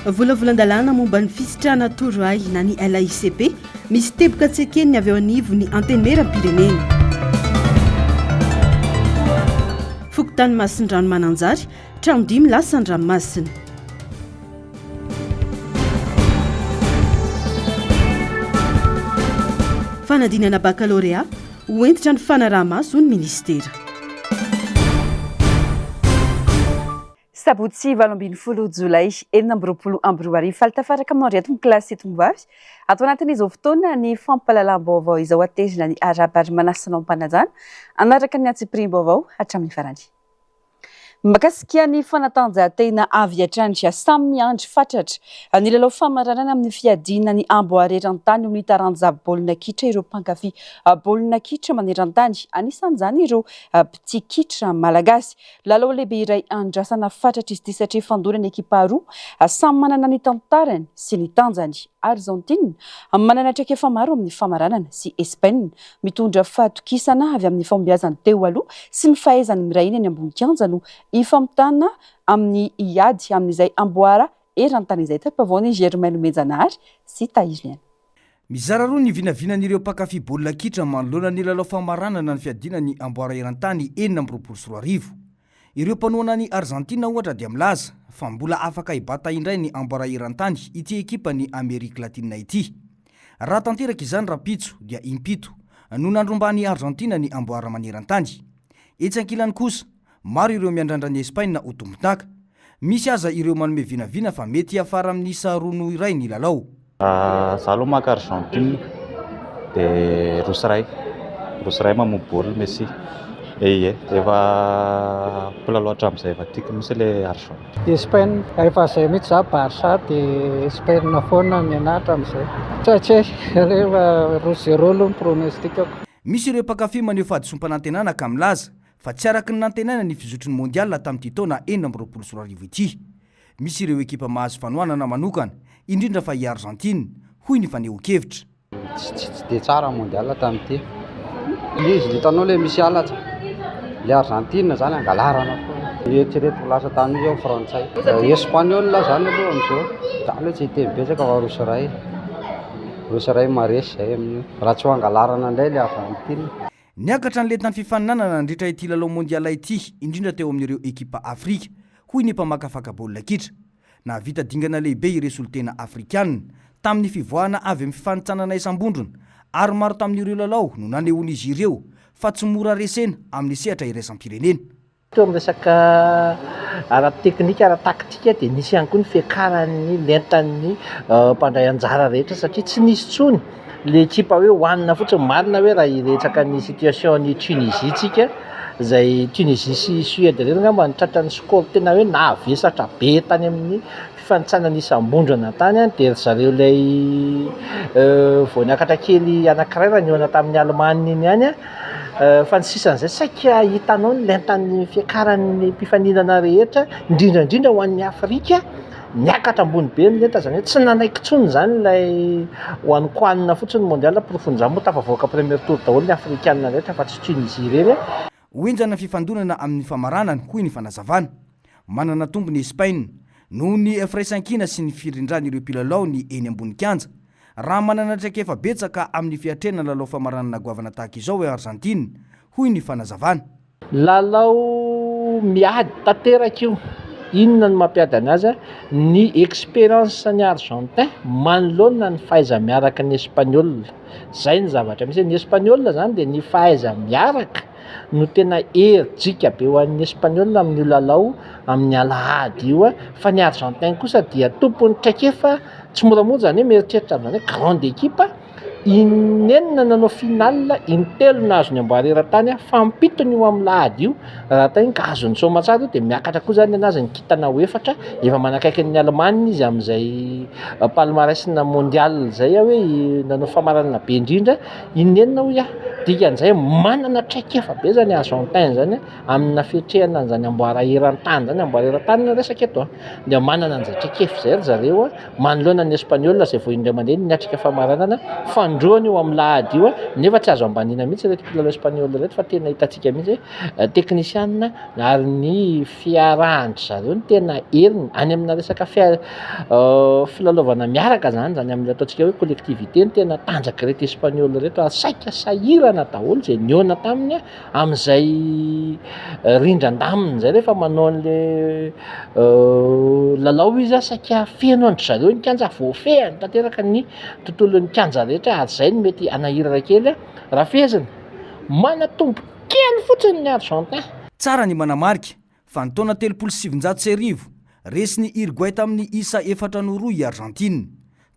Volavolan-dalàna momba ny fisitrahana torohay na ny LAICP, misy teboka tsy eken'ny avy eo anivon'ny Antenimierampirenena. Fokontany Masindrano Mananjary, trano dimy lasa an-dranomasina. Fanadinana bakalorea, ho hentitra ny fanaraha-maso ny minisitera. Sabotsy 18 jolay 2026, faly tafaraka aminao indray tompokolahy sy tompovavy. Ato anatin'izao fotoana ny fampahalalam-baovao izao aterina ny arahaba ary manasa anao am-panajana hanaraka ny antsipiriam-baovao hatramin'ny farany. Mahakasika ny fanatanjahantena avy hatrany, samy miandry fatratra ny lalao famaranana amin'ny fiadiana ny amboara eran-tany eo amin'ny taranja baolina kitra ireo mpankafy baolina kitra maneran-tany, anisan'izany ireo mpitia kitra malagasy. Lalao lehibe iray andrasana fatratra izy ity satria fandorana ekipa roa samy manana ny tantarany sy ny tanjany. Arzantina, manana traikefa maro amin'ny famaranana, sy Espaina, mitondra fahatokisana avy amin'ny fahombiazany teo aloha sy ny fahaizany miray eny ambony kianja no hifampitana amin'ny hiady amin'izay amboara eran-tany izay. Taim-pavaon'i Germain Nomenjanahary sy Tahiriniaina. Mizara roa ny vinavinan'ireo mpankafy baolina kitra manoloana ny lalao famaranana ny fiadiana ny amboara eran-tany 2026. Ireo mpanohana an'i Arzantina ohatra dia milaza fa mbola afaka hibata indray ny amboara eran-tany ity ekipan'i Amerika Latinina ity. Raha tanteraka izany rahampitso dia impito no nandrombahan'i Arzantina ny amboara maneran-tany. Etsy ankilany kosa, Maro ireo miandrandra an'i Espaina ho tompondaka. Misy aza ireo manome vinavina fa mety hiafara amin'ny isa roa noho iray ny lalao. Za aloha maka Argentine de roa sy iray, roa sy iray mamoa baolina Messi. Ie, efa mpilalao hatramin'izay efa tiako mihitsy le Argentine. Espagne, efa zay mihitsy za Barça de Espagne foana ny anahy hatramin'izay. Tsy hay tsy hay, rehefa roa zéro aloha ny pronostic-ko. Misy ireo mpankafy maneho fahadisoam-panantenana ka milaza fa tsy araka ny nantenaina ny fizotry ny Mondial tamin'ity taona 2026 ity. Misy ireo ekipa mahazo fanohanana manokana, indrindra fa i Argentine, hoy ny fanehoan-kevitra. Tsy tsy dia tsara ny Mondial tamin'ity. Ilay izy hitanao ilay misy halatra. Ilay Argentine izany angalarana foana. Eritrereto ho lasa tamin'io izao ny frantsay. Espagnol izany aloha amin'izao. Za aloha tsy hiteny betsaka fa roa sy iray. Roa sy iray maharesy izay amin'io. Raha tsy ho angalarana indray ilay Argentine. Niakatra ny lentan'ny fifaninanana nandritra ity lalao Mondial ity, indrindra teo amin'ireo ekipa Afrika, hoy ny mpamakafaka baolina kitra. Nahavita dingana lehibe ireo solontena afrikanina, tamin'ny fivoahana avy amin'ny fifanintsanana isam-bondrona, ary maro tamin'ireo lalao no nanehoan'izy ireo fa tsy mora resena amin'ny sehatra iraisam-pirenena. Teo amin'ny resaka ara-teknika, ara-taktika dia nisy ihany koa ny fiakaran'ny lentan'ny mpandray anjara rehetra satria tsy nisy intsony ilay ekipa hoe hohanina fotsiny. Marina hoe raha hiresaka ny situation-n'i Tunisie tsika, izay Tunisie sy Suède ireny angamba no tratran'ny score tena hoe navesatra be tany amin'ny fifanintsanana isam-bondrona tany dia ry zareo ilay vao niakatra kely anankiray raha nihaona tamin'i Allemagne iny ihany. Fa ny sisan'izay saika hitanao ny lentan'ny fiakaran'ny mpifaninana rehetra, indrindra indrindra ho an'ny Afrika, niakatra ambony be ny lenta, izany hoe tsy nanaiky intsony izany ilay hohanin-kohanina fotsiny ny mondial, porofon'izany moa tafavoaka premier tour daholo ny Afrikana rehetra fa tsy Tunisie irery. Ho henjana ny fifandonana amin'ny famaranana, hoy ny fanazavana. Manana tombony Espaina, noho ny firaisankina sy ny firindran'ireo mpilalao ny eny ambony kianja. Raha manana traikefa betsaka amin'ny fiatrehana lalao famaranana goavana tahaka izao i Arzantina, hoy ny fanazavana. Lalao miady tanteraka io. Inona no mampiady anazy? Ny expérience ny Argentin manoloana ny fahaiza-miaraka ny Espagnol. Zay ny zavatra misy. Ny Espagnol zany dia ny fahaiza-miaraka no tena herijika be ho an'ny Espagnol amin'io lalao amin'ny alahady io fa ny Argentin kosa dia tompon'ny traikefa tsy moramora izany hoe mieritreritra amin'izany hoe grande équipe, in'enina nanao finale, intelo nahazo ny amboara eran-tany, fampitony io amin'ny lahady io, raha atao iny ka azony soamantsara io dia miakatra koa izany ny an'azy ny kintana ho efatra, efa manakaiky an'i Allemagne izy amin'izay palmarès-na mondial izay hoe nanao famaranana be indrindra. In'enina hoy aho, dikan'izay manana traikefa be zany Argentin zany amina fiatrehana an'izany amboara eran-tany zany, amboara eran-tany no resaka eto an, dia manana an'izay traikefa izay ry zareo manoloana ny Espagnol izay vao indray mandeha niatrika famaranana fandroana. Fandroana io amin'ny lahady io nefa tsy azo ambaniana mihitsy ireto mpilalao espagnol ireto fa tena hitantsika mihitsy hoe teknisianina ary ny fiarahan-dry zareo no tena heriny any amina resaka filalaovana miaraka zany, zany amin'ny ataontsika hoe collectivité no tena tanjak'ireto espagnol ireto ary saika sahirana daholo izay nihaona taminy amin'izay rindran-damina izay rehefa manao an'le lalao izy a, saika feno an-dry zareo ny kianja, voafehiny tanteraka ny tontolon'ny kianja rehetra ary izay no mety hanahirana kely raha fehezina, manatombo kely fotsiny ny Argentin. Tsara ny manamarika fa ny taona 1930, resin'i Uruguay tamin'ny isa efatra noho roa i Argentine.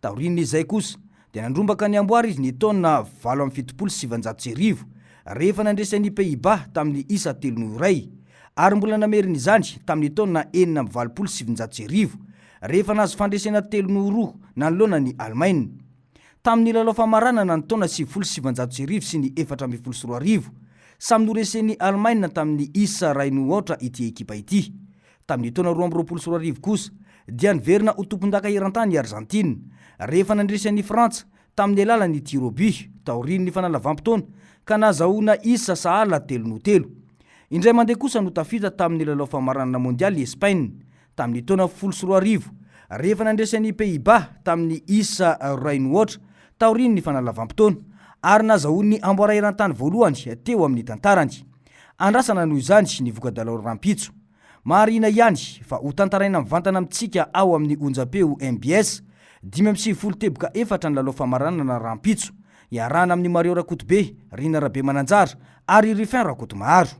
Taorian'izay kosa dia nandrombaka ny amboara izy ny taona 1978, rehefa nandresy an'i Pays-Bas tamin'ny isa telo noho iray, ary mbola namerina izany tamin'ny taona 1986, rehefa nahazo fandresena telo noho roa nanoloana an'i Alemaina. Tamin'ny lalao famaranana ny taona 1990 sy ny 2014, samy noresen'i Alemaina tamin'ny isa iray noho aotra ity ekipa ity. Tamin'ny taona 2022 kosa dia niverina ho tompondaka eran-tany i Arzantina, rehefa nandresy an'i Frantsa tamin'ny alalan'ny tir au but taorian'ny fanalavam-potoana ka nahazahoana isa sahala telo noho telo. Indray mandeha kosa no tafita tamin'ny lalao famaranana mondialy i Espaina, tamin'ny taona 2010, rehefa nandresy an'i Pays-Bas tamin'ny isa iray noho aotra taorian'ny fanalavam-potoana, ary nahazahoany ny amboara eran-tany voalohany teo amin'ny tantarany. Andrasana noho izany ny voka-dalao rahampitso. Marihina ihany fa ho tantaraina mivantana amintsika ao amin'ny onjam-peo mbs 95 teboka efatra ny lalao famaranana rahampitso, iarahana amin'i Mario Rakotobe, Rina Rabemananjara ary Ruffin Rakotomaharo.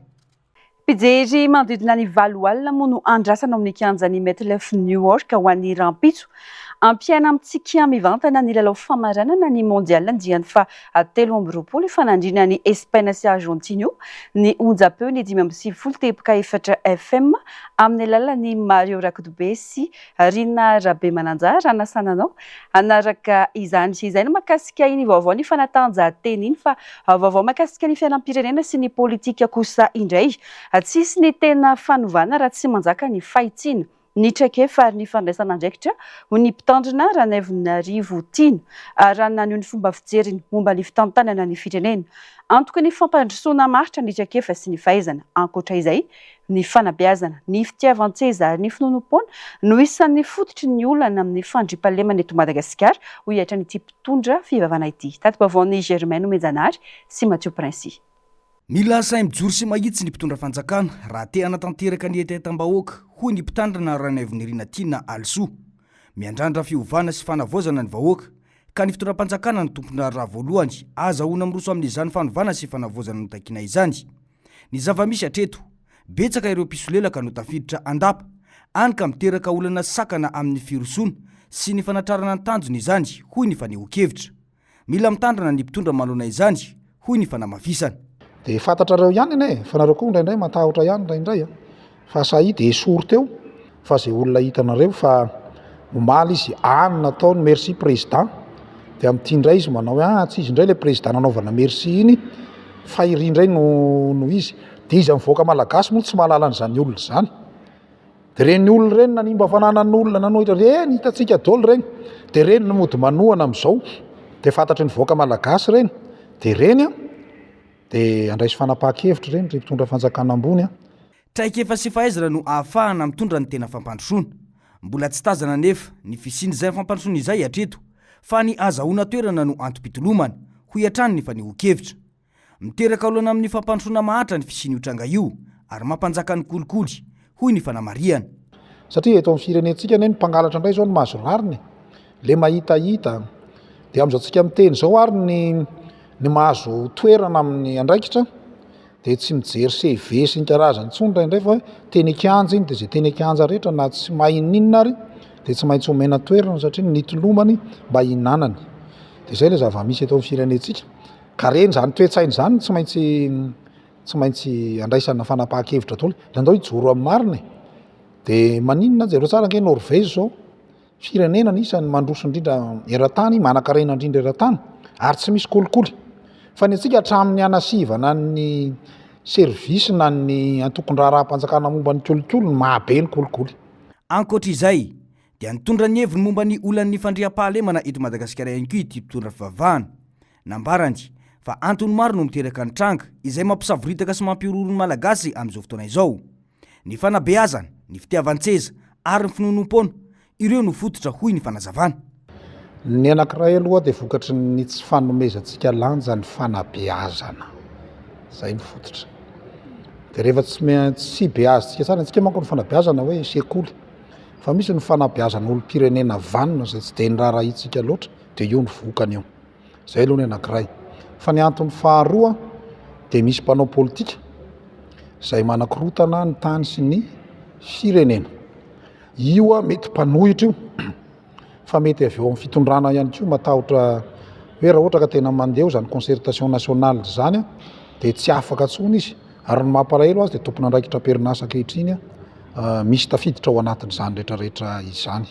Mpijery manodidina ny valo alina moa no andrasana ao amin'ny kianjan'ny MetLife Newark ho an'ny rahampitso. Hampiaina amintsika mivantana ny lalao famaranana ny Mondial andiany faha 23 ifanandrinan'i Espaina sy Argentine io ny onjam-peo ny 95 teboka efatra FM amin'ny alalan'i Mario Rakotobe sy Rina Rabemananjara hanasana anao hanaraka izany. Izay no mahakasika iny vaovao ny fanatanjahantena iny fa vaovao mahakasika ny fiainam-pirenena sy ny politika kosa indray. Tsy hisy ny tena fanovana raha tsy manjaka ny fahitsiana, ny traikefa ary ny fandraisana andraikitra, hoy ny mpitandrina Ranaivonarivo Tiana, raha naneho ny fomba fijeriny momba ny fitantanana ny firenena. Antoky ny fampandrosoana maharitra ny traikefa sy ny fahaizana. Ankoatra izay, Ny fanabeazana, ny fitiavan-tseza ary ny finoanoam-poana no isan'ny fototry ny olana amin'ny fandriampahalemana eto Madagasikara, hoy hatrany ity mpitondra fivavahana ity. Tati-baovaon'i Germain Nomenjanahary sy Mathieu Princi. Mila sahy mijoro sy mahitsy ny mpitondra fanjakana raha te hanatanteraka ny hetahetam-bahoaka, hoy ny mpitandrina Ranaivonirina Tiana Alisoa. Miandrandra fiovana sy fanavaozana ny vahoaka, ka ny fitondram-panjakana no tompon'draharaha voalohany ahazahoana miroso amin'izany fanovana sy fanavaozana notakiana izany. Ny zava-misy hatreto, betsaka ireo mpisolelaka no tafiditra an-dapa, any ka miteraka olana sakana amin'ny firosoana sy ny fanatrarana ny tanjona izany, hoy ny fanehoan-kevitra. Mila mitandrina ny mpitondra manoloana izany, hoy ny fanamafisana. Dia fantatrareo ihany anie e, fa nareo koa indraindray matahotra ihany indraindray a, fa sahia dia esory teo fa zay olona hitanareo fa omaly izy any nataony merci président dia amin'ity indray izy manao hoe ah tsy izy indray ilay président nanaovana merci iny fa iry indray no no izy, dia iza mivoaka malagasy moa tsy mahalala an'izany olona izany, dia ireny olona ireny nanimba fananan'olona nanohitra ireny hitantsika daholo ireny, dia ireny no mody manohana amin'izao, dia fantatry ny vahoaka malagasy ireny, dia ireny an, dia andraiso fanapahan-kevitra ireny ry mpitondra fanjakana ambony an. Traikefa sy fahaizana no ahafahana mitondra ny tena fampandrosoana. Mbola tsy tazana anefa ny fisian'izay fampandrosoana izay hatreto fa ny ahazahoana toerana no antom-pitolomana, hoy hatrany ny fanehoan-kevitra. Miteraka olana amin'ny fampandrosoana mahantra ny fisian'io tranga io ary mampanjaka ny kolikoly, hoy ny fanamarihana. Satria eto amin'ny firenentsika anie ny mpangalatra indray izao no mahazo rariny e! Le mahitahita. Dia amin'izao tsika miteny izao ary ny ny mahazo toerana amin'ny andraikitra dia tsy mijery CV sy ny karazany intsony indraindray fa hoe teny an-kianja iny dia izay teny an-kianja rehetra na tsy mahay n'inona ary dia tsy maintsy omena toerana satria ny nitolomany mba hihinanany. Dia izay ilay zava-misy eto amin'ny firenentsika. Ka reny izany toe-tsaina izany tsy maintsy tsy maintsy andraisana fanapahan-kevitra daholo. Dia andao hijoro amin'ny marina e! Dia maninona, jereo tsara ange Norvège izao. Firenena anisan'ny mandroso indrindra eran-tany, manankarena indrindra eran-tany ary tsy misy kolikoly. Fa ny antsika hatramin'ny hanasivana ny service na ny antokon-draharaham-panjakana momba ny kolikoly no mahabe ny kolikoly. Ankoatra izay, dia nitondra ny heviny momba ny olan'ny fandriampahalemana eto Madagasikara ihany koa ity mpitondra fivavahana. Nambarany fa antony maro no miteraka ny tranga izay mampisavoritaka sy mampihorohoro ny Malagasy amin'izao fotoana izao. Ny fanabeazana, ny fitiavan-tseza ary ny finoanoam-poana, ireo no fototra hoy ny fanazavana. Ny anankiray aloha dia vokatry ny tsy fanomezantsika lanja ny fanabeazana. Izay no fototra. Dia rehefa tsy tsy beazintsika tsara, antsika manko ny fanabeazana hoe sekoly, fa misy ny fanabeazana olom-pirenena vanona izay tsy dia niraharahiantsika loatra, dia io no vokany io. Izay aloha ny anankiray. Fa ny antony faharoa dia misy mpanao politika izay manakorontana ny tany sy ny firenena. Io mety mpanohitra io fa mety avy eo amin'ny fitondrana ihany koa matahotra hoe raha ohatra ka tena mandeha eo izany concertation nationale izany dia tsy afaka intsony izy ary ny mampalahelo azy dia tompon'andraikitra am-perinasa ankehitriny misy tafiditra ao anatin'izany rehetrarehetra izany.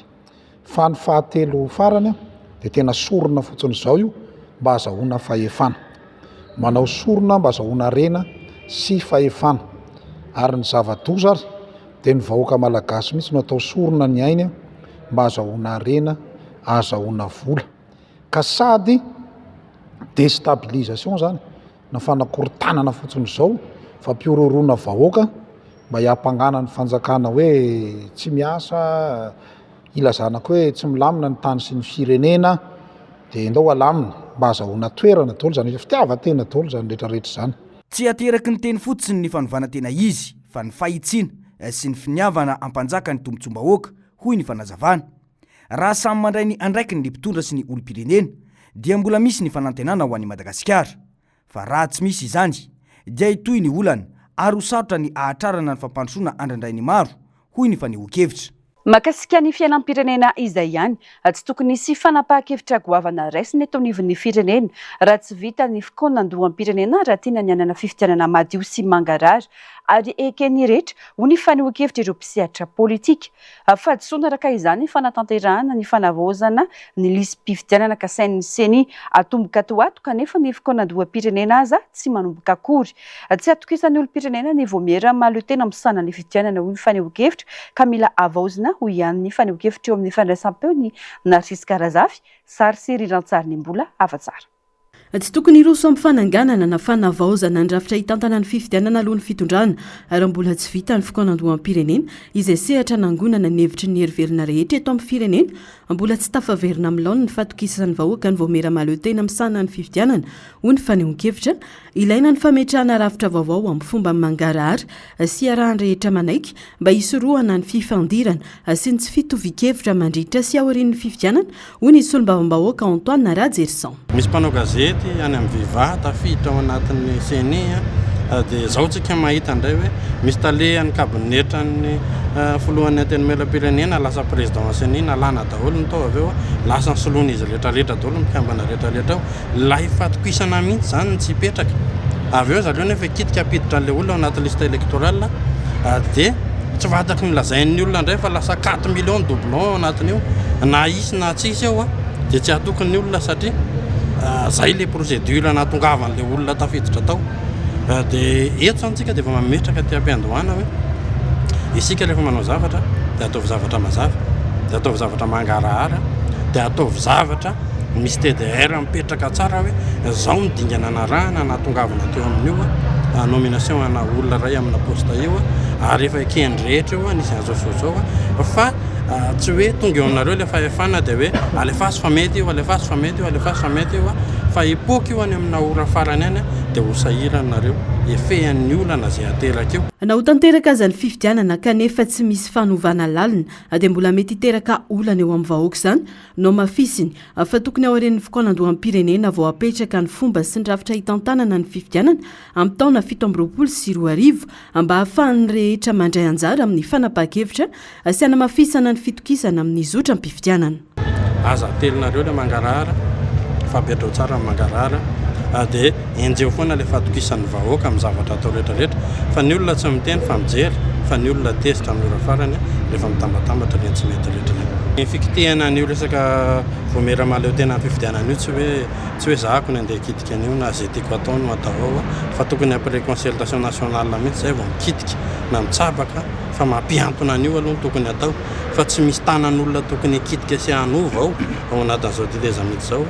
Fa ny fahatelo farany dia tena sorona fotsiny izao io mba hazahoana fahefana. Manao sorona mba hazahoana harena sy fahefana. Ary ny zava-doza ary dia ny vahoaka malagasy mihitsy no atao sorona ny ainy mba hazahoana harena, hazahoana vola. Ka sady destabilisation zany na fanakorontanana fotsiny izao, fampihorohoroana vahoaka mba hiampangana ny fanjakana hoe tsy miasa, hilazana koa hoe tsy milamina ny tany sy ny firenena, dia ndao alamina mba hazahoana toerana daholo izany, fitiavan-tena daholo izany rehetra rehetra izany. Tsy ateraky ny teny fotsiny ny fanovana tena izy fa ny fahitsiana sy ny finiavana hampanjaka ny tombontsoam-bahoaka, hoy ny fanazavana. Raha samy mandray ny andraikiny ny mpitondra sy ny olom-pirenena dia mbola misy ny fanantenana ho an'i Madagasikara. Fa raha tsy misy izany dia hitohy ny olana ary ho sarotra ny hahatrarana ny fampandrosoana andrandrain'ny maro, hoy ny fanehoan-kevitra. Mahakasika ny fiainam-pirenena izay ihany, tsy tokony hisy fanapahan-kevitra goavana raisina eto anivon'ny firenena raha tsy vita ny fikaonandoham-pirenena raha tiana ny hanana fifidianana madio sy mangarahara ary eken'ny rehetra, hoy ny fanehoan-kevitr'ireo mpisehatra politika. Fahadisoana araka izany ny fanatanterahana ny fanavaozana ny lisi-pifidianana kasain'ny Ceni atomboka ato ho ato kanefa ny fikaonandoham-pirenena aza tsy manomboka akory. Tsy atokisan'ny olom-pirenena ny vaomiera mahaleo tena misahana ny fifidianana hoy ny fanehoan-kevitra ka mila havaozina hoy ihany ny fanehoan-kevitra eo amin'ny fandraisam-peon'i Narcisque Razafy, sary sy rindran-tsarin'i Mbola Havatsara. Tsy tokony hiroso amin'ny fananganana na fanavaozana ny rafitra hitantana ny fifidianana aloha ny fitondrana raha mbola tsy vita ny fikaonandoham-pirenena izay sehatra nangonana ny hevitry ny hery velona rehetra eto amin'ny firenena. Mbola tsy tafaverina amin'ny laoniny ny fatokisan'ny vahoaka ny vaomiera mahaleo tena misahana ny fifidianana, hoy ny fanehoan-kevitra. Ilaina ny fametrahana rafitra vaovao amin'ny fomba mangarahara sy iarahan'ny rehetra manaiky mba hisorohana ny fifandirana sy ny tsy fitovian-kevitra mandritra sy aorian'ny fifidianana, hoy ny solombavambahoaka Antoine Rajerison. Misy mpanao gazety any amin'ny Viva tafiditra ao anatin'ny Ceni dia izao tsika mahita indray hoe misy talehan'ny kabinetran'ny filohan'ny Antenimierampirenena lasa président Ceni nalana daholo ny tao avy eo lasa nisoloan'izy rehetrarehetra daholo ny mpikambana rehetrarehetra ao. Ilay fatokisana mihitsy izany no tsy hipetraka. Avy eo zareo nefa hikitika hampiditra an'ilay olona ao anaty liste électorale dia tsy fantatry ny lazain'ny olona indray fa lasa 4 millions ny doublon ao anatin'io. Na hisy na tsy hisy eo dia tsy hatoky ny olona satria izay ilay procédure nahatongavan'ilay olona tafiditra tao. Dia eto izany isika dia efa mametraka aty am-piandohana hoe isika rehefa manao zavatra dia ataovy zavatra mazava, dia ataovy zavatra mangarahara, dia ataovy zavatra Misy TDR mipetraka tsara hoe zao ny dingana narahana nahatongavana teo amin'io nomination ana olona iray amina poste io ary efa eken'ny rehetra io nisy an'izao sy izao fa tsy hoe tonga eo aminareo ilay fahefana dia hoe alefaso fa mety io, alefaso fa mety io, alefaso fa mety io fa hipoaka io any amina ora farany any dia ho sahirana nareo hefehan'ny olana izay ateraka io. Na ho tanteraka aza ny fifidianana kanefa tsy misy fanovana lalina dia mbola mety hiteraka olana eo amin'ny vahoaka izany Nohamafisiny fa tokony aorian'ny fikaonandoham-pirenena vao hapetraka ny fomba sy ny rafitra hitantanana ny fifidianana amin'ny taona 2027 mba hahafahan'ny rehetra mandray anjara amin'ny fanapahan-kevitra sy hanamafisana ny fitokisana amin'ny zotram-pifidianana. Aza atelinareo ilay mangarahara fa apetrao tsara ny mangarahara dia enjeho foana ilay fahatokisan'ny vahoaka amin'ny zavatra atao rehetra rehetra fa ny olona tsy miteny fa mijery fa ny olona tezitra amin'ny ora farany rehefa mitambatambatra ireny tsy mety rehetra ireny. Ny fikitihana an'io resaka vaomiera mahaleo tena amin'ny fifidianana io tsy hoe tsy hoe zahako ny andeha hikitika an'io na izay tiako atao no atao ao fa tokony après concertation nationale mihitsy izay vao mikitika na mitsabaka fa mampihantona an'io aloha no tokony atao fa tsy misy tanan'olona tokony hikitika sy hanova ao ao anatin'izao tetezamita izao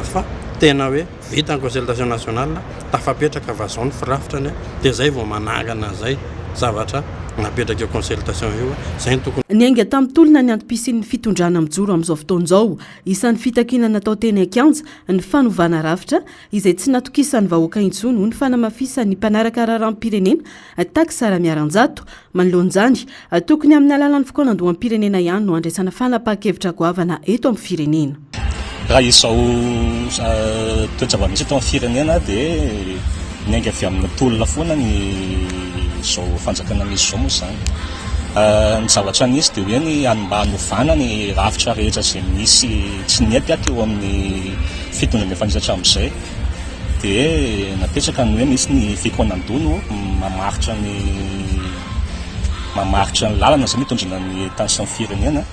fa. tena hoe vita ny concertation nationale, tafapetraka fa zao ny firafitrany dia zay vao manangana an'izay zavatra napetraka io concertation io, zay no tokony. Niainga tamin'ny tolona ny antom-pisian'ny fitondrana mijoro amin'izao fotoana izao. Isan'ny fitakiana natao teny an-kianja ny fanovana rafitra izay tsy natokisan'ny vahoaka intsony, hoy ny fanamafisan'ny mpanaraka raharaham-pirenena Tax Ramiaranjato. Manoloana izany, tokony amin'ny alalan'ny fikaonandoham-pirenena ihany no handraisana fanapahan-kevitra goavana eto amin'ny firenena. Raha izao toe-java-misy eto amin'ny firenena dia miainga avy amin'ny tolona foana ny izao fanjakana misy izao moa izany. Ny zavatra nisy dia hoe ny mba hanovana ny rafitra rehetra izay nisy tsy nety teo amin'ny fitondrana efa nisy hatramin'izay. Dia napetraka ny hoe misy ny fikaonandoha no mamaritra ny mamaritra ny lalana izany hitondrana ny tany sy ny firenena.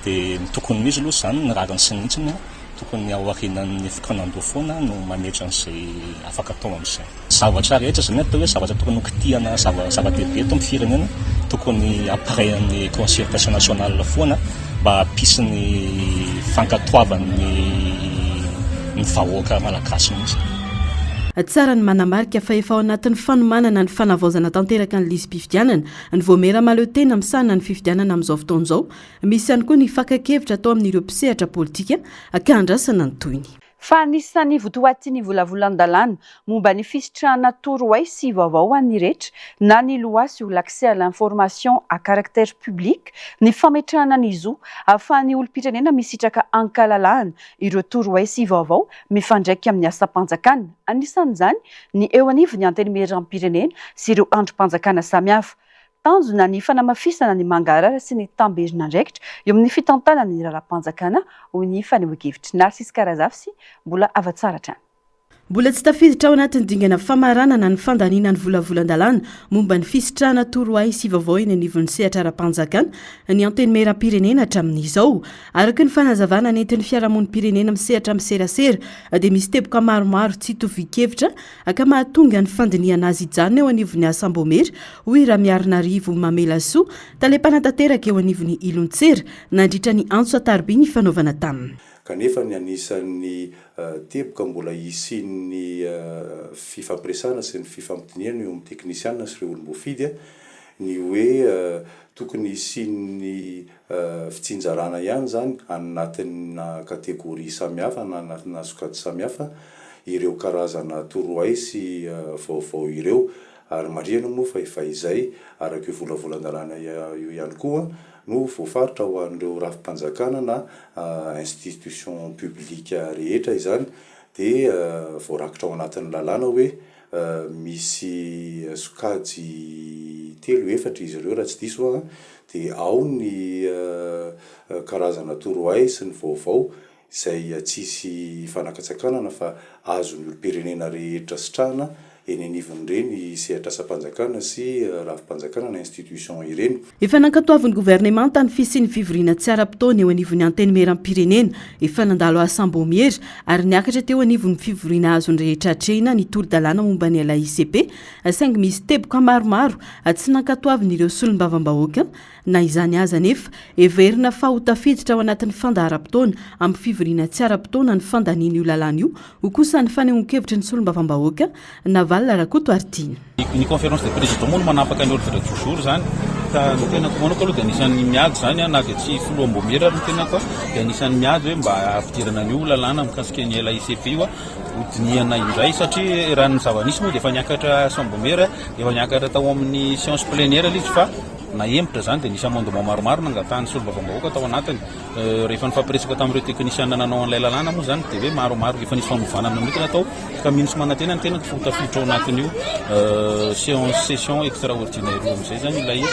Dia ny tokony ho izy aloha izany ny rariny sy ny hitsiny tokony ao aorianan'ny fikaonandoha foana no mametra an'izay afaka atao amin'izay. Zavatra rehetra izany atao hoe zavatra tokony ho kitihana zava-dehibe eto amin'ny firenena tokony après ny concertation nationale foana mba hampisy ny fankatoavan'ny ny vahoaka malagasy mihitsy. Tsara ny manamarika fa efa ao anatin'ny fanomanana ny fanavaozana tanteraka ny lisi-pifidianana ny Vaomiera mahaleo tena misahana ny fifidianana amin'izao fotoana izao. Misy ihany koa ny fakan-kevitra atao amin'ireo mpisehatra politika ka andrasana ny tohiny. Fa anisan'ny votoatin'ny volavolan-dalàna momba ny fisitrahana torohay sy vaovao ho an'ny rehetra na ny loi sur l'accès à l'information à caractère public ny fametrahana ny zo ahafahan'ny olom-pirenena misitraka ankalalahana ireo torohay sy vaovao mifandraika amin'ny asam-panjakana, anisan'izany ny eo anivon'ny Antenimierampirenena sy ireo andrim-panjakana samihafa. Tanjona ny fanamafisana ny mangarahara sy ny tamberin'andraikitra eo amin'ny fitantanana ny raharaham-panjakana, hoy ny fanehoan-kevitr'i Narcisse Karazafy sy Mbola Havatsara hatrany. Mbola tsy tafiditra ao anatin'ny dingana famaranana ny fandaniana ny volavolan-dalàna momba ny fisitrahana torohay sy vaovao eny anivon'ny sehatra ara-panjakana ny Antenimierampirenena hatramin'izao. Araka ny fanazavana nentin'ny fiarahamonim-pirenena misehatra amin'ny serasera dia misy teboka maromaro tsy itovian-kevitra ka mahatonga ny fandinihana azy hijanona eo anivon'ny asam-baomiera, hoy Ramiarinarivo Mamelasoa, tale mpanatanteraka eo anivon'ny Ilontsera, nandritra ny antso an-tariby nifanaovana taminy. Kanefa ny anisan'ny teboka mbola hisian'ny fifampiresahana sy ny fifampidinihana eo amin'ny teknisiana sy ireo olom-boafidy ny hoe tokony hisian'ny fitsinjarana ihany izany anatina kategoria samihafa na anatina sokajy samihafa ireo karazana torohay sy vaovao ireo ary marihana moa fa efa izay araka io volavolan-dalàna io ihany koa no voafaritra ho an'ireo rafi-panjakana na institution publique rehetra izany dia voarakitra ao anatin'ny lalàna hoe Misy sokajy telo, efatra izy ireo raha tsy diso aho, dia ao ny karazana torohay sy ny vaovao izay tsisy fanakatsakanana fa azon'ny olom-pirenena rehetra sitrahana eny anivon'ireny sehatr'asam-panjakana sy rafi-panjakana na institution ireny. Efa nankatoavin'ny governemanta ny fisian'ny fivoriana tsy ara-potoana eo anivon'ny Antenimierampirenena. Efa nandalo asam-baomiera ary niakatra teo anivon'ny fivoriana azon'ny rehetra atrehina ny tolo-dalàna momba ny LAICP, saingy misy teboka maromaro tsy nankatoavin'ireo solombavambahoaka. Na izany aza anefa, heverina fa ho tafiditra ao anatin'ny fandaharam-potoana amin'ny fivoriana tsy ara-potoana ny fandaniana io lalàna io, hoy kosa ny fanehoan-kevitry ny solombavambahoaka Navalona Rakotoaritiana. Ny conférence des présidents moa no manapaka ny ordre du jour izany ka ny tenako manokana aloha dia anisan'ny miady izany na dia tsy filoham-baomiera ary ny tenako dia anisan'ny miady hoe mba hampidirana an'io lalàna mikasika ny LAICP io ho dinihana indray satria raha ny zava-nisy moa dia efa niakatra asam-baomiera, efa niakatra tao amin'ny séance plénière ilay izy fa nahemotra izany dia nisy amendement maromaro nangatahan'ny solombavambahoaka tao anatiny. Rehefa nifampiresaka tamin'ireo teknisiana nanao an'ilay lalàna moa izany dia hoe maromaro efa nisy fanovana manokana tao ka mino sy manantena ny tenako fa ho tafiditra ao anatin'io séance session extraordinaire io amin'izay izany ilay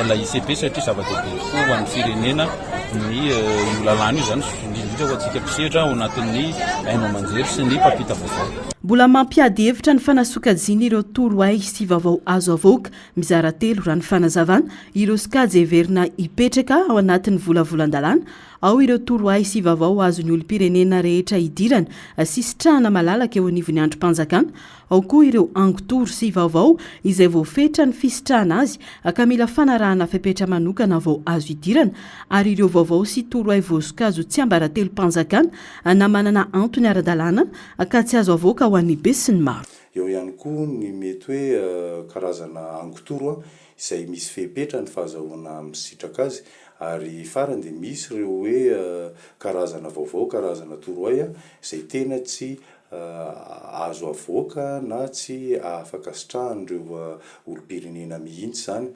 LAICP satria zava-dehibe tokoa ho an'ny firenena ny io lalàna io izany indrindra ho antsika mpisehatra ao anatin'ny haino aman-jery sy ny mpampita vaovao. Mbola mampiady hevitra ny fanasokajiana ireo torohay sy vaovao azo avoaka. Mizara telo, raha ny fanazavana, ireo sokajy heverina hipetraka ao anatin'ny volavolan-dalàna. Ao ireo torohay sy vaovao azon'ny olom-pirenena rehetra idirana sy sitrahana malalaka eo anivon'ny andrim-panjakana. Ao koa ireo angon-toro sy vaovao izay voafetra ny fisitrahana azy ka mila fanarahana fepetra manokana vao azo idirana ary ireo vaovao sy torohay voasokajy ho tsiambaratelom-panjakana na manana antony ara-dalàna ka tsy azo avoaka ho an'ny besinimaro. Eo ihany koa ny mety hoe karazana angon-toro izay misy fepetra ny fahazahoana misitraka azy ary farany dia misy ireo hoe karazana vaovao, karazana torohay izay tena tsy azo avoaka na tsy afaka sitrahan'ireo olom-pirenena mihitsy izany.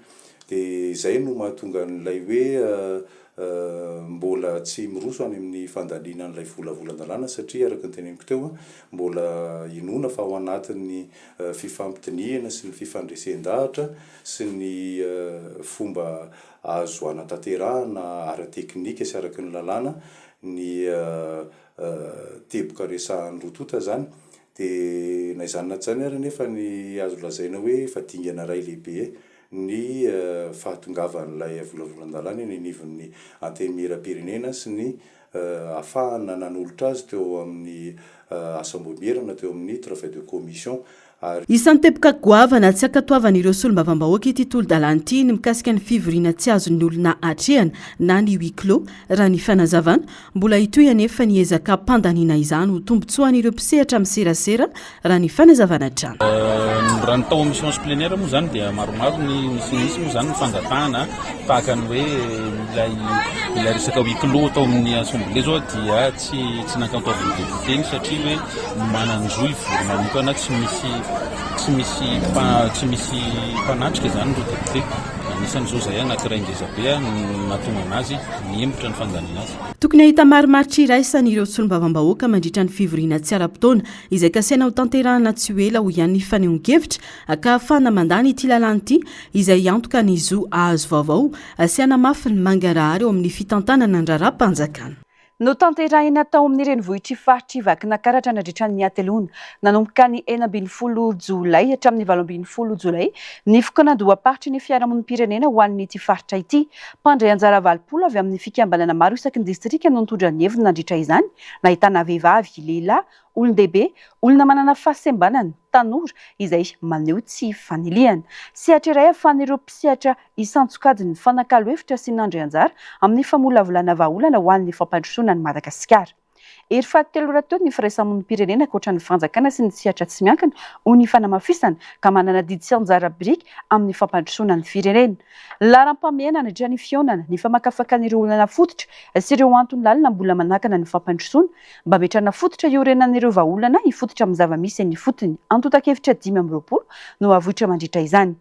Dia izay no mahatonga an'ilay hoe mbola tsy miroso any amin'ny fandaniana an'ilay volavolan-dalàna satria araka ny teneniko teo, mbola inoana fa ao anatin'ny fifampidinihana sy ny fifandresen-dahatra sy ny fomba azo anatanterahana ara-teknika sy araka ny lalàna ny teboka resahan'ny roa tonta izany, dia na izany na tsy izany ary anefa ny azo lazaina hoe efa dingana iray lehibe ny fahatongavan'ilay volavolan-dalàna eny anivon'ny Antenimierampirenena sy ny ahafahana nanolotra azy teo amin'ny asam-boamierana na teo amin'ny travail de commission ary Isan'ny teboka goavana tsy ankatoavan'ireo solombavambahoaka ity tolo-dalàna ity ny mikasika ny fivoriana tsy azon'ny olona atrehana na ny huis clos, raha ny fanazavana. Mbola hitohy anefa ny ezaka hampandaniana izany ho tombontsoan'ireo mpisehatra amin'ny serasera, raha ny fanazavana hatrany. Raha ny tao amin'ny séance plénière moa izany dia maromaro ny nisy nisy moa izany ny fangatahana tahaka ny hoe ilay ilay resaka huis clos tao amin'ny assemblée izao dia tsy tsy nankatoavin'ny député iny satria hoe manan-jo hivory manokana tsy misy tsy misy tsy misy mpanatrika izany ireo député. Anisan'izao izay anankiray ngeza be nahatonga anazy nihemotra ny fandaniana azy. Tokony hahita marimaritra iraisana ireo solombavambahoaka mandritra ny fivoriana tsy ara-potoana izay kasaina hotanterahana tsy ho ela hoy ihany ny fanehoan-kevitra ka hahafahana mandany ity lalàna ity izay hiantoka ny zo hahazo vaovao sy hanamafy ny mangarahara eo amin'ny fitantanana ny raharaham-panjakana. Notanterahina tao amin'ny renivohitr'i faritr'i Vakinakaratra nandritra ny hateloana, nanomboka ny 16 jolay hatramin'ny 18 jolay, ny fikaonandoham-paritry ny fiarahamonim-pirenena ho an'ity faritra ity. Mpandray anjara 80 avy amin'ny fikambanana maro isaky ny distrika no nitondra ny heviny nandritra izany, nahitana vehivavy, lehilahy, olon-dehibe, olona manana fahasembanana, tanora, izay maneho tsy fanilihana. Sehatra iray ahafahan'ireo mpisehatra isan-tsokajiny mifanakalo hevitra sy nandray anjara amin'ny famolavolana vahaolana ho an'ny fampandrosoana an'i Madagasikara. Hery fahatelo rahateo ny firaisamonim-pirenena ankoatra ny fanjakana sy ny sehatra tsy miankina ho ny fanamafisana ka manana adidy sy anjara biriky amin'ny fampandrosoana ny firenena. Laharam-pahamehana nandritra ny fihaonana, ny famakafakana ireo olana fototra sy ireo antony lalina mbola manakana ny fampandrosoana mba hametrahana fototra iorenan'ireo vahaolana hifototra amin'ny zava-misy eny ifotony. Antontan-kevitra 25 no havoitra mandritra izany.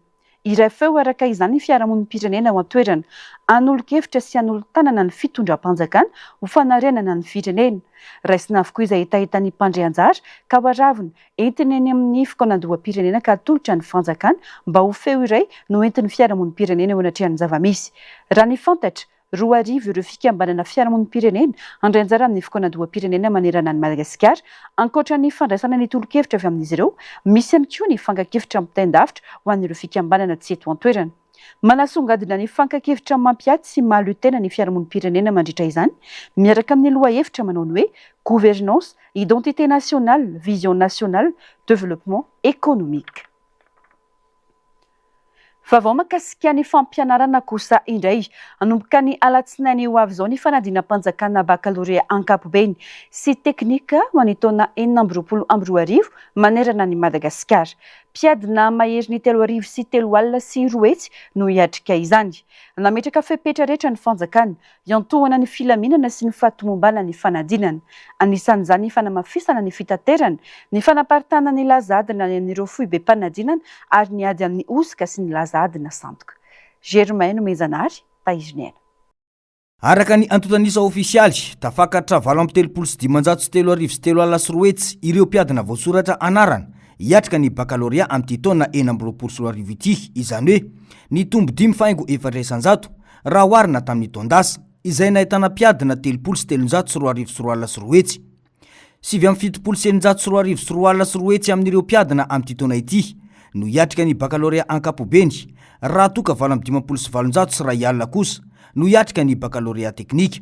Hiray feo araka izany ny fiarahamonim-pirenena ao an-toerana. Hanolo-kevitra sy hanolo-tanana ny fitondram-panjakana ho fanarenana ny firenena. Raisina avokoa izay hetahetan'ny mpandray anjara ka ho aravina, entina eny amin'ny fikaonandoham-pirenena ka atolotra ny fanjakana mba ho feo iray no entin'ny fiarahamonim-pirenena eo anatrehan'ny zava-misy. Raha ny fantatra, 2000 ireo fikambanana fiarahamonim-pirenena handray anjara amin'ny fikaonandoham-pirenena manerana an'i Madagasikara. Ankoatra ny fandraisana ny tolo-kevitra avy amin'izy ireo, misy ihany koa ny fankan-kevitra ampitain-davitra ho an'ireo fikambanana tsy eto an-toerana. Manasongadina ny fankan-kevitra mampiaty sy mahaleo tena ny fiarahamonim-pirenena mandritra izany, miaraka amin'ny lohahevitra manao ny hoe Gouvernance, identité nationale, vision nationale, développement économique. Vaovao mahakasika ny fampianarana kosa indray. Hanomboka ny alatsinainy ho avy izao ny fanadinam-panjakana bakalorea ankapobeny sy teknika ho an'ny taona 2026 manerana an'i Madagasikara. Mpiadina maherin'ny 230 200 no hiatrika izany. Nametraka fepetra rehetra ny fanjakana Hiantohana ny filaminana sy ny fahatomombanan'ny fanadinana. Anisan'izany ny fanamafisana ny fitaterana, ny fanaparitahana ny laza adina any amin'ireo foibem-panadinana ary ny ady amin'ny hosoka sy ny laza adina sandoka. Germain Nomenjanahary, Tahiriniaina. Araka ny antontan'isa ofisialy, tafakatra 238 330 ireo mpiadina voasoratra anarana hiatrika ny bakalorea amin'ity taona 2026 ity, izany hoe nitombo dimy faingo efatra isan-jato raha oharina tamin'ny taon-dasa, izay nahitana mpiadina 230 202. 2679 amin'ireo mpiadina amin'ity taona ity no hiatrika ny bakalorea ankapobeny, raha toa ka 1858 kosa no hiatrika ny bakalorea teknika.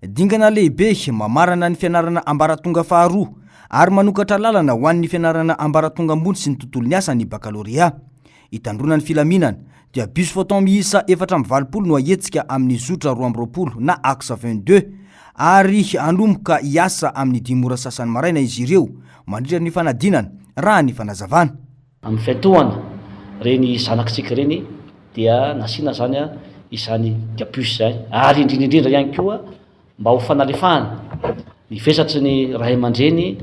Dingana lehibe mamarana ny fianarana ambaratonga faharoa ary manokatra lalana ho an'ny fianarana ambaratonga ambony sy ny tontolon'ny asa ny bakalorea. Hitandroana ny filaminana dia bus photon miisa 84 no hahetsika amin'ny zotra 22 na axe 22 ary hanomboka hiasa amin'ny dimy ora sasany maraina izy ireo mandritra ny fanadinana, raha ny fanazavana. Amin'ny fiantohana ireny zanakitsika ireny dia nasiana izany izany bus izany ary indrindra indrindra ihany koa mba ho fanalefahana ny vesatry ny ray aman-dreny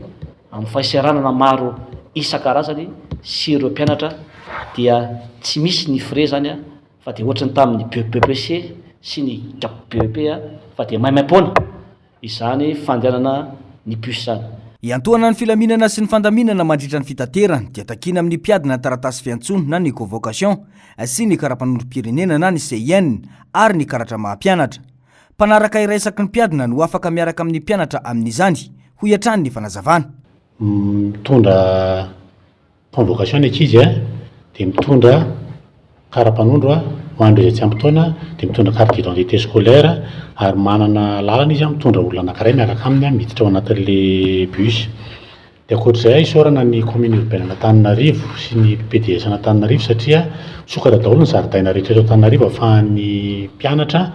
amin'ny fahiseranana maro isan-karazany sy ireo mpianatra dia tsy misy ny frais izany fa dia ohatry ny tamin'ny BEPC sy ny BEP fa dia maimaim-poana izany fandehanana ny bus izany. Hiantohana ny filaminana sy ny fandaminana mandritra ny fitaterana dia takiana amin'ny mpiadina ny taratasy fiantsoana na ny convocation sy ny karapanondrom-pirenena na ny CIN ary ny karatra maha mpianatra. Mpanaraka iray isaky ny mpiadina no afaka miaraka amin'ny mpianatra amin'izany, hoy hatrany ny fanazavana. Mitondra convocation ny ankizy dia mitondra kara-panondro ho an'ireo izay tsy ampy taona dia mitondra carte d'identité scolaire ary manana lalana izy mitondra olona anankiray miaraka aminy miditra ao anatin'ilay bus. Dia ankoatr'izay, isaorana ny commune urbaine an'Antananarivo sy ny PDS an'Antananarivo satria misokatra daholo ny zaridaina rehetra eto Antananarivo ahafahan'ny mpianatra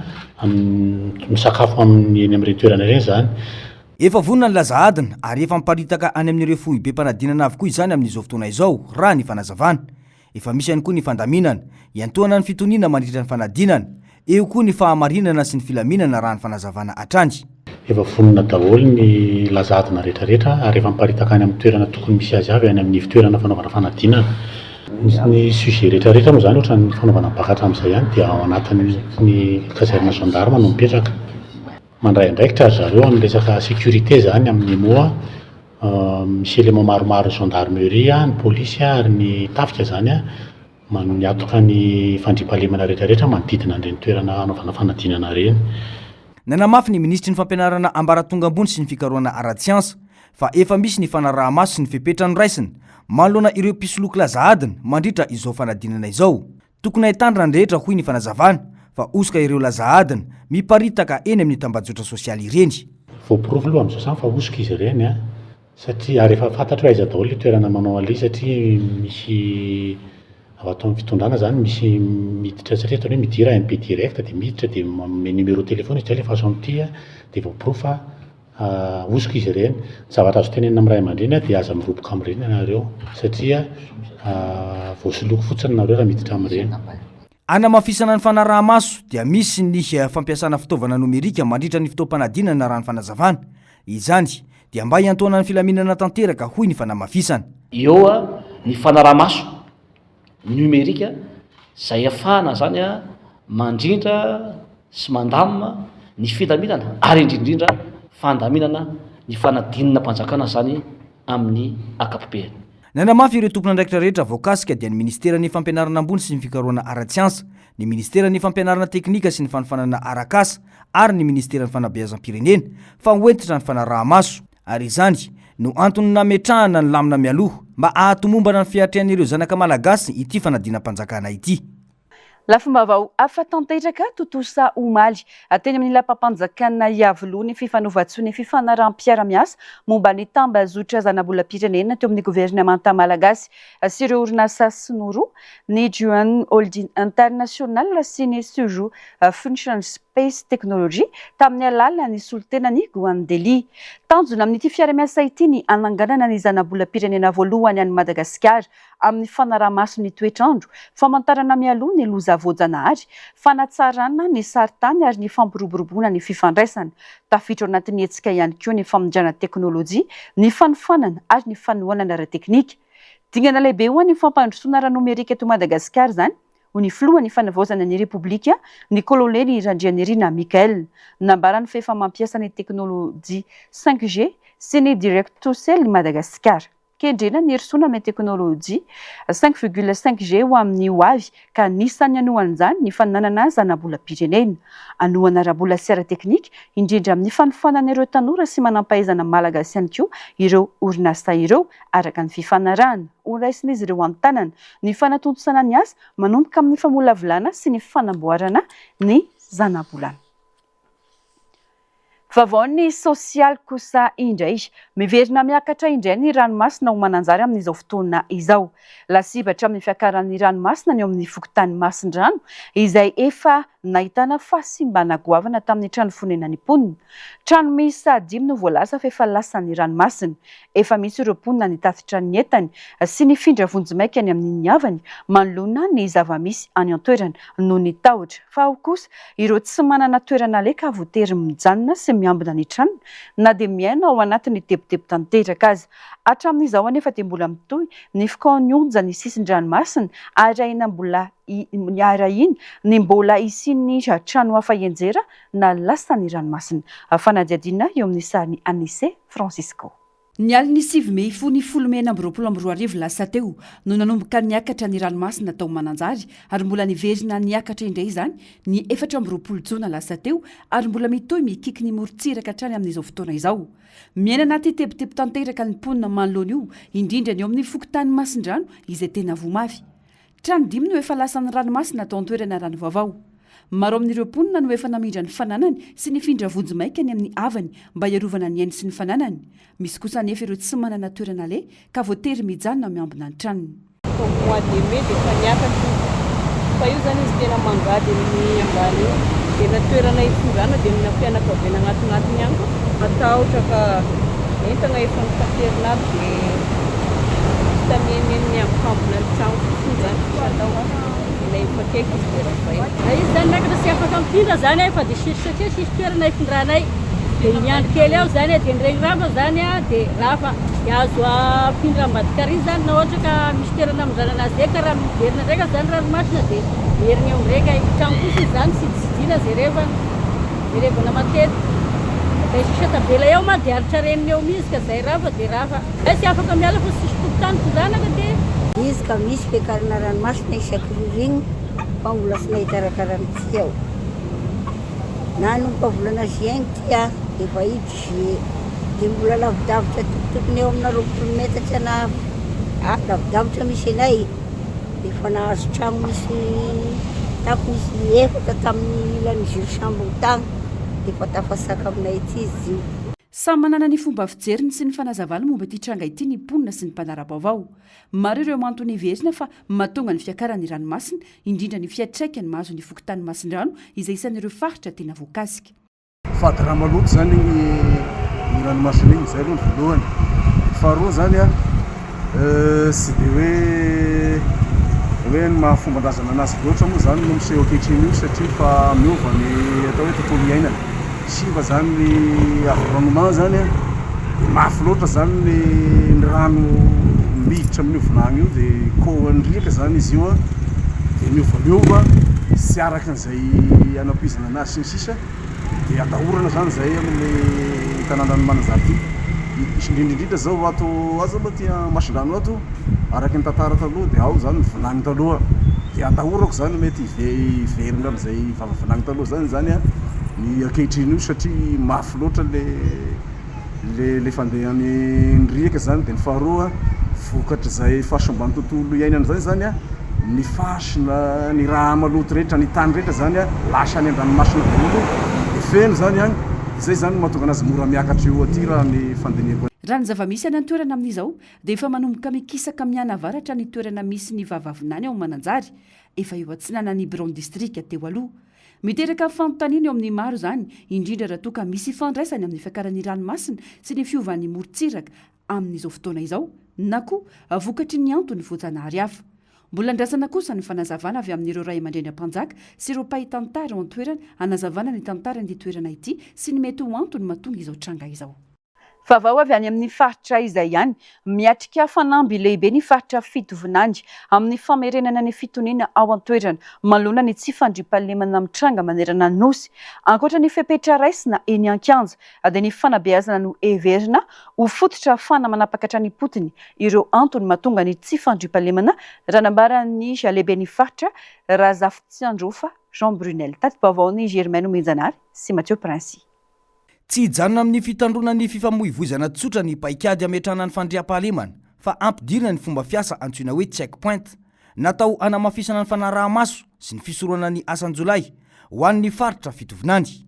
misakafo amin'ny eny amin'ireny toerana ireny izany. Efa vonona ny laza adina ary efa miparitaka any amin'ireo foibem-panadinana avokoa izany amin'izao fotoana izao, raha ny fanazavana. Efa misy ihany koa ny fandaminana, iantohana ny fitoniana mandritra ny fanadinana. Eo koa ny fahamarinana sy ny filaminana raha ny fanazavana hatrany. Efa vonona daholo ny laza adina rehetrarehetra ary efa miparitaka any amin'ny toerana tokony misy azy avy any amin'ny ivon-toerana fanaovana fanadinana. Ny sujet rehetrarehetra moa izany ohatran'ny fanaovana bac hatramin'izay ihany dia ao anatin'ny caserne gendarme no mipetraka. Mandray andraikitra ry zareo amin'ny resaka sécurité izany amin'ny moa misy élément maromaro gendarmerie, ny polisy ary ny tafika izany miantoka ny fandriampahalemana rehetrarehetra manodidina an'ireny toerana hanaovana fanadinana ireny. Nanamafy ny minisitry ny fampianarana ambaratonga ambony sy ny fikarohana ara-tsiansa fa efa misy ny fanaraha-maso sy ny fepetra noraisina manoloana ireo mpisoloky laza adina mandritra izao fanadinana izao. Tokony ahitandrina ny rehetra hoy ny fanazavana fa hosoka ireo laza adina miparitaka eny amin'ny tambajotra sosialy ireny. Voaporofo aloha amin'izao izany fa hosoka izy ireny an, satria ary efa fantatra hoe aiza daholo ilay toerana manao an'ilay izy satria misy avy ato amin'ny fitondrana izany misy miditra satria ataony hoe midira MP direct dia miditra dia manome numéro téléphone izy dia alefaso amin'ity an, dia voaporofo fa Hosoka izy ireny. Ny zavatra azo tenenina amin'ny ray aman-dreny dia aza miroboka amin'ireny ianareo satria voasoloky fotsiny nareo raha miditra amin'ireny. Hanamafisana ny fanaraha-maso dia misy ny fampiasana fitaovana nomerika mandritra ny fotoam-panadinana raha ny fanazavana. Izany dia mba hiantohana ny filaminana tanteraka hoy ny fanamafisana. Eo ny fanaraha-maso numerika izay ahafahana izany mandrindra sy mandamina ny filaminana ary indrindra indrindra fandaminana ny fanadinanam-panjakana izany amin'ny ankapobeny. Nanamafy ireo tompon'andraikitra rehetra voakasika dia ny Ministeran'ny Fampianarana ambony sy ny fikarohana ara-tsiansa, ny Ministeran'ny Fampianarana teknika sy ny fanofanana arak'asa ary ny Ministeran'ny Fanabeazam-pirenena fa ho hentitra ny fanaraha-maso ary izany no antony nametrahana ny lamina mialoha mba hahatomombana ny fiatrehan'ireo zanaka Malagasy ity fanadinam-panjakana ity. Lafim-baovao hafa tanteraka tontosa omaly teny amin'ny lapam-panjakana Iavoloha ny fifanovatsoa ny fifanaraham-piarahamiasa momba ny tambazotra zanabolam-pirenena teo amin'ny governemanta malagasy sy ireo orinasa sinoa roa, ny Juan Holding International sy ny Suzhou Funshan Space Technology tamin'ny alalan'ny solontenan'i Guan Deli. Tanjona amin'ity fiarahamiasa ity ny hananganana ny zanabolam-pirenena voalohany an'i Madagasikara amin'ny fanaraha-maso ny toetr'andro, famantarana mialoha ny loza voajanahary, fanatsarana ny sarintany ary ny fampiroboroboana ny fifandraisana. Tafiditra ao anatin'ny hetsika ihany koa ny famindrana teknolojia, ny fanofanana ary ny fanohanana ara-teknika. Dingana lehibe ho an'ny fampandrosoana ara-nomerika eto Madagasikara izany, hoy ny filohan'ny Fanavaozana ny Repoblika, ny Kolonely Randrianirina Michael. Nambarany fa efa mampiasa ny teknolojia 5G sy ny Direct to Cell i Madagasikara. Kendrena ny hirosoana amin'ny teknolojia 5,5 G ho amin'ny ho avy ka anisan'ny hanohan'izany ny fananana zanabolam-pirenena. Hanohana ara-bola sy ara-teknika, indrindra amin'ny fanofanana ireo tanora sy manampahaizana malagasy ihany koa ireo orinasa ireo, araka ny fifanarahana. Horaisin'izy ireo an-tanana ny fanatontosana ny asa manomboka amin'ny famolavolana sy ny fanamboarana ny zanabolana. Vaovaon'ny sosialy kosa indray. Miverina miakatra indray ny ranomasina ao Mananjary amin'izao fotoana izao. Lasibatra amin'ny fiakaran'ny ranomasina ny eo amin'ny fokontany Masindrano izay efa nahitana fahasimbana goavana tamin'ny trano fonenan'ny mponina. Trano miisa dimy no voalaza fa efa lasan'ny ranomasina. Efa misy ireo mponina nitatitra ny entany sy nifindra vonjimaika any amin'ny havany manoloana ny zava-misy any an-toerana noho ny tahotra fa ao kosa ireo tsy manana toerana aleha ka voatery mijanona sy miambina ny tranony na dia miaina ao anatin'ny tebiteby tanteraka aza. Hatramin'izao anefa dia mbola mitohy ny fikaon'ny onja ny sisin-dranomasina ary ahiana mbola arahina ny mbola hisian'ny trano hafa hianjera na lasan'ny ranomasina. Fanadihadiana eo amin'ny sarin'i Anise Francisco. Ny alin'ny sivy mey fony folo mey 2026 lasa teo no nanomboka niakatra ny ranomasina tao Mananjary ary mbola niverina niakatra indray izany ny 24 jona lasa teo ary mbola mitohy mikiky ny morontsiraka hatrany amin'izao fotoana izao. Miaina anaty tebiteby tanteraka ny mponina manoloana io, indrindra ny eo amin'ny fokontany Masindrano izay tena voa mafy. Trano dimy no efa lasan'ny ranomasina tao an-toerana raha ny vaovao. Maro amin'ireo mponina no efa namindra ny fananany sy nifindra vonjimaika any amin'ny havany mba hiarovana ny ainy sy ny fananany. Misy kosa anefa ireo tsy manana toerana aleha ka voatery mijanona miambina ny tranony. Efa mois de mai dia efa niakatra izy. Fa io zany izy tena mangady amin'ny ambany io. Dia na toerana hifindrana dia amina fianakaviana agnatinatiny ihany koa. Matahotra ka entana efa notaterina aby dia vita mihaimihemy miambokambona ny trano fotsiny zany sisa atao ilay efa akaiky izy dia ravaina. Raha izy zany miakatra tsy afaka mifindra zany e fa dia sisy satria sisy toerana hifindranay dia miandry kely ao zany e dia ny regny rava zany a dia rava dia azo afindra ambadika ary zany na ohatra ka misy toerana amindrana anazy eka raha miverina ndraika zany ranomasina dia miherigna eo ndraika e trano fotsiny zany sidisidina jerevana jerevana matetika Zay sisa tavela eo ma dia aritra reniny eo mizy ka zay rava dia rava. Zay tsy afaka miala fa tsisy tokontany tondrana ka dia. Izy ka misy fiakarana ranomasina isaky ririnina fa mbola tsy nahita rakaran'ity aho. Nanomboka volana juin ity aho efa hiditra juillet dia mbola lavidavitra tokotokony eo amina 20 metatra na lavidavitra misy anay. Efa nahazo trano misy tafo misy efatra tamin'ny ilan'ny jus chambre tany efa tafasaka aminay ety izy io. Samy manana ny fomba fijeriny sy ny fanazavany momba ity tranga ity ny mponina sy ny mpanara-baovao. Maro ireo antony heverina fa mahatonga ny fiakaran'ny ranomasina, indrindra ny fiantraikany mahazo ny fokontany Masindrano izay isan'ireo faritra tena voakasika. Fady raha maloto zany igny igny ranomasina igny, zay aloha ny voalohany. Ny faharoa zany an, tsy de hoe hoe ny maha fomban-drazana anazy loatra moa zany no miseho ankehitriny io satria efa miova ny atao hoe tontolo iainana. Simba zany ny environnement zany an, de mafy loatra zany ny ny rano miditra amin'io vilagny io de kôhan'ny riaka zany izy io an, de miovaova tsy araka an'izay anampoizana anazy sy ny sisa. Dia atahorana zany zay amin'ny tanànan'i Mananjary ity. Indrindra indrindra zao ato aza aloha aty Masindrano ato, araka ny tantara taloha dia ao zany ny vilagny taloha. Dia atahorako zany mety hiverina amin'izay vava vilagny taloha zany zany ny ankehitriny io satria mafy loatra le le le fandehan'ny riaka zany dia ny faharoa vokatr'izay fahasimban'ny tontolo iainana zay zany a ny fasina ny raha maloto rehetra ny tany rehetra zany a lasa any an-dranomasina daholo dia feno zany agny zay zany no mahatonga anazy mora miakatra eo aty raha ny fandinihako Raha ny zava-misy any an-toerana amin'izao dia efa manomboka mikisaka mianavaratra ny toerana misy ny vavavinany ao Mananjary, efa eo atsinanan'ny biraon'ny distrika teo aloha. Miteraka fanontaniana eo amin'ny maro izany, indrindra raha toa ka misy ifandraisany amin'ny fiakaran'ny ranomasina sy ny fiovan'ny morontsiraka amin'izao fotoana izao, na koa vokatry ny antony voajanahary hafa. Mbola andrasana kosa ny fanazavana avy amin'ireo ray aman-dreny ampanjaka sy ireo mpahay tantara ao an-toerana hanazavana ny tantaran'ity toerana ity sy ny mety ho antony mahatonga izao tranga izao. Vaovao avy any amin'ny faritra izay ihany, miatrika fanamby lehibe ny faritra Fitovinany amin'ny famerenana ny fitoniana ao an-toerana manoloana ny tsy fandriampahalemana mitranga manerana ny Nosy. Ankoatra ny fepetra raisina eny an-kianja dia ny fanabeazana no heverina ho fototra ahafahana manapaka hatrany am-potony ireo antony mahatonga ny tsy fandriampahalemana raha nambaran'ny lehiben'ny faritra Razafitsiandraofa Jean Brunel. Tati-baovaon'i Germaine Omenjanahary sy Mathieu Princy. Tsy hijanona amin'ny fitandroana ny fifamoivoizana tsotra ny paikady hametrahana ny fandriampahalemana fa hampidirina ny fomba fiasa antsoina hoe check point natao hanamafisana ny fanaraha-maso sy ny fisorohana ny asan-jiolahy ho an'ny faritra Fitovinany.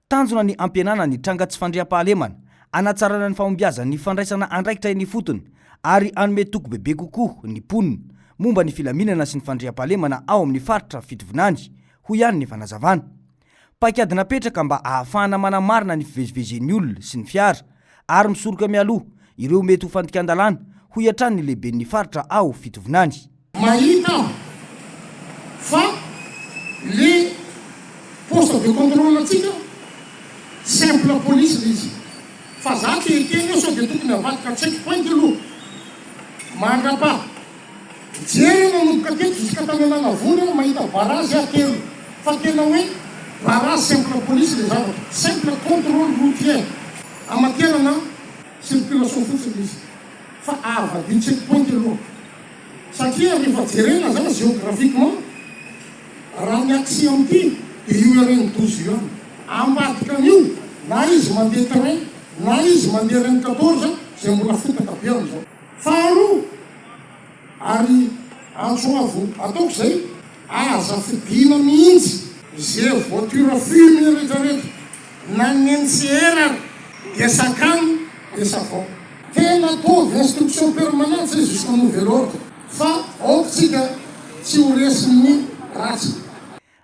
Tanjona ny hampihenana ny tranga tsy fandriampahalemana, hanatsarana ny fahombiazan'ny fandraisana andraikitra eny ifotony ary hanome toky bebe kokoa ny mponina momba ny filaminana sy ny fandriampahalemana ao amin'ny faritra Fitovinany, hoy ihany ny fanazavana. Paikady napetraka mba ahafahana manamarina ny fivezivezen'ny olona sy ny fiara ary misoroka mialoha ireo mety ho fandikan-dalàna, hoy hatrany ny lehiben'ny faritra ao Fitovinany. Mahita aho fa le poste de contrôle antsika simple police le izy fa za te hiteny hoe sao de tokony avadika check point aloha mandrapaha Mijery aho nanomboka teto jusqu'à tany Analavory aho mahita barrage aho telo fa tena hoe barrage simple police le zavatra, simple contrôle routier amaterana circulation fotsiny le izy fa avadio check point aloha satria rehefa jerena zany géographiquement raha ny axe amin'ity dia io RN 12 io ihany ambadika an'io na izy mandeha train na izy mandeha RN 14 izay mbola fotaka be amin'izao. Faharoa, ary antso avo ataoko izay, aza fidina mihitsy ze voiture fumée retraretra, na ny NCR ary dia sakano dia savon. Tena ataovy instruction permanente zay jusqu'à nouvel ordre fa aoka tsika tsy ho resin'ny ratsy.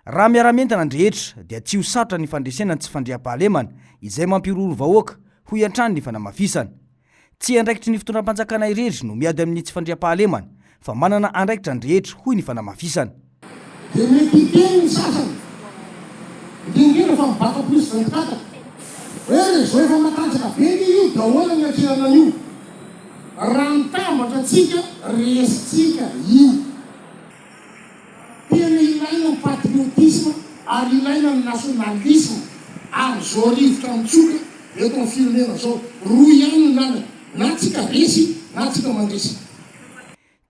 Raha miara-mientana ny rehetra dia tsy ho sarotra ny fandresena ny tsy fandriampahalemana izay mampihorohoro vahoaka, hoy hatrany ny fanamafisana. Tsy andraikitry ny fitondram-panjakana irery no miady amin'ny tsy fandriampahalemana fa manana andraikitra ny rehetra, hoy ny fanamafisana. Dia mety hiteny ny sasany, indrindra indrindra fa mibata plus 24, hoe réseau efa matanjaka be anie io dia ahoana ny atrehana an'io? Raha mitambatra tsika resintsika io. Tena ilaina ny patriotisme ary ilaina ny nationalisme amin'izao rivotra mitsoka eto amin'ny firenena izao. Roa ihany ny lalana, na tsika resy na tsika mandresy.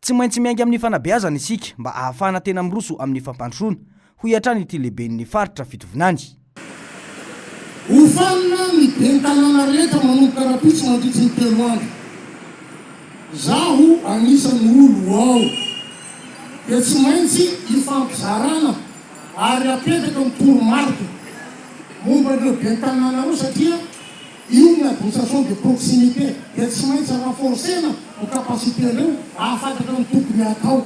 Tsy maintsy miainga amin'ny fanabeazana isika mba ahafahana tena miroso amin'ny fampandrosoana, hoy hatrany ity lehiben'ny faritra Fitovinany. Hofanina ny ben'ny tanàna rehetra manomboka rahampitso mandritry ny telo andro. Zaho anisan'ny olo ao. Dia tsy maintsy ifampizarana ary apetraka ny toromarika momba ireo ben'ny tanàna ireo satria io ny administration de proximité dia tsy maintsy renforcer-na ny capacité-ndreo ahafantatra ny tokony hatao.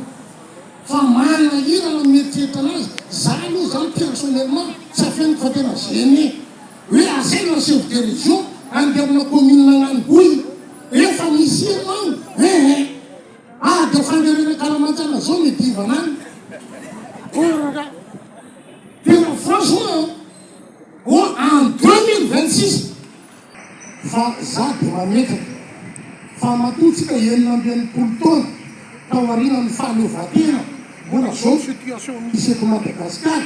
Fa manahirana ny mieritreritra anazy, za aloha zany personnellement tsy afeniko fa tena gêné hoe asaina ny chef de région handeha amina commune agnano boy efa misy ino agny eh eh ady afangerena ankalamanjana zao ny divana agny oh rangah tena franchement oh en 2026 Fa za dia mametraka fa matoa tsika 66 taona taorianan'ny fahaleovantena mbola zao ny situation misy eto Madagascar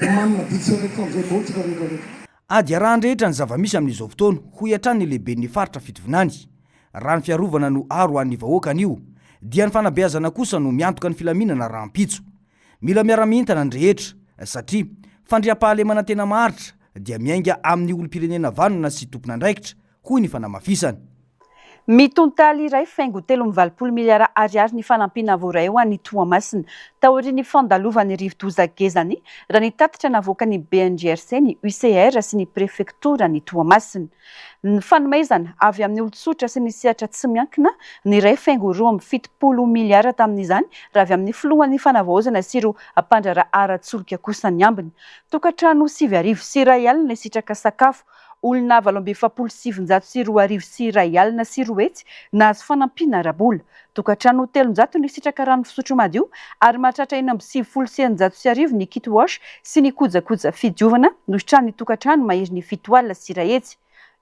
dia manana didy sy andraikitra amizay daholo tsika rehetra rehetra. Ady iarahan-drehetra ny zava-misy amin'izao fotoana, hoy hatrany ny lehiben'ny faritra Fitovinany. Raha ny fiarovana no aro ho an'ny vahoaka anio, dia ny fanabeazana kosa no miantoka ny filaminana rahampitso. Mila miara-mientana ny rehetra, satria fandriampahalemana tena maharitra dia miainga amin'ny olom-pirenena vanona sy tompon'andraikitra, hoy ny fanamafisana. Mitontaly iray faingo 83 miliara ariary ny fanampiana voaray ho an'i Toamasina, taorian'ny fandalovan'ny rivodoza Gezani, raha ny tatitra navoakan'ny BNGRC, ny UCR sy ny prefektoran'i Toamasina. Ny fanomezana avy amin'ny olon-tsotra sy ny sehatra tsy miankina ny iray faingo 72 miliara tamin'izany raha avy amin'ny filohan'ny fanavaozana sy ireo mpandraharaha ara-tsolika kosa ny ambiny. Tokantrano 1900 nisitraka sakafo, olona 1948 nahazo fanampiana ara-bola, tokantrano 300 nisitraka rano fisotro madio ary mahatratra 1696 ny kit wash sy ny kojakoja fidiovana nositrahan'ny tokantrano maherin'ny 170.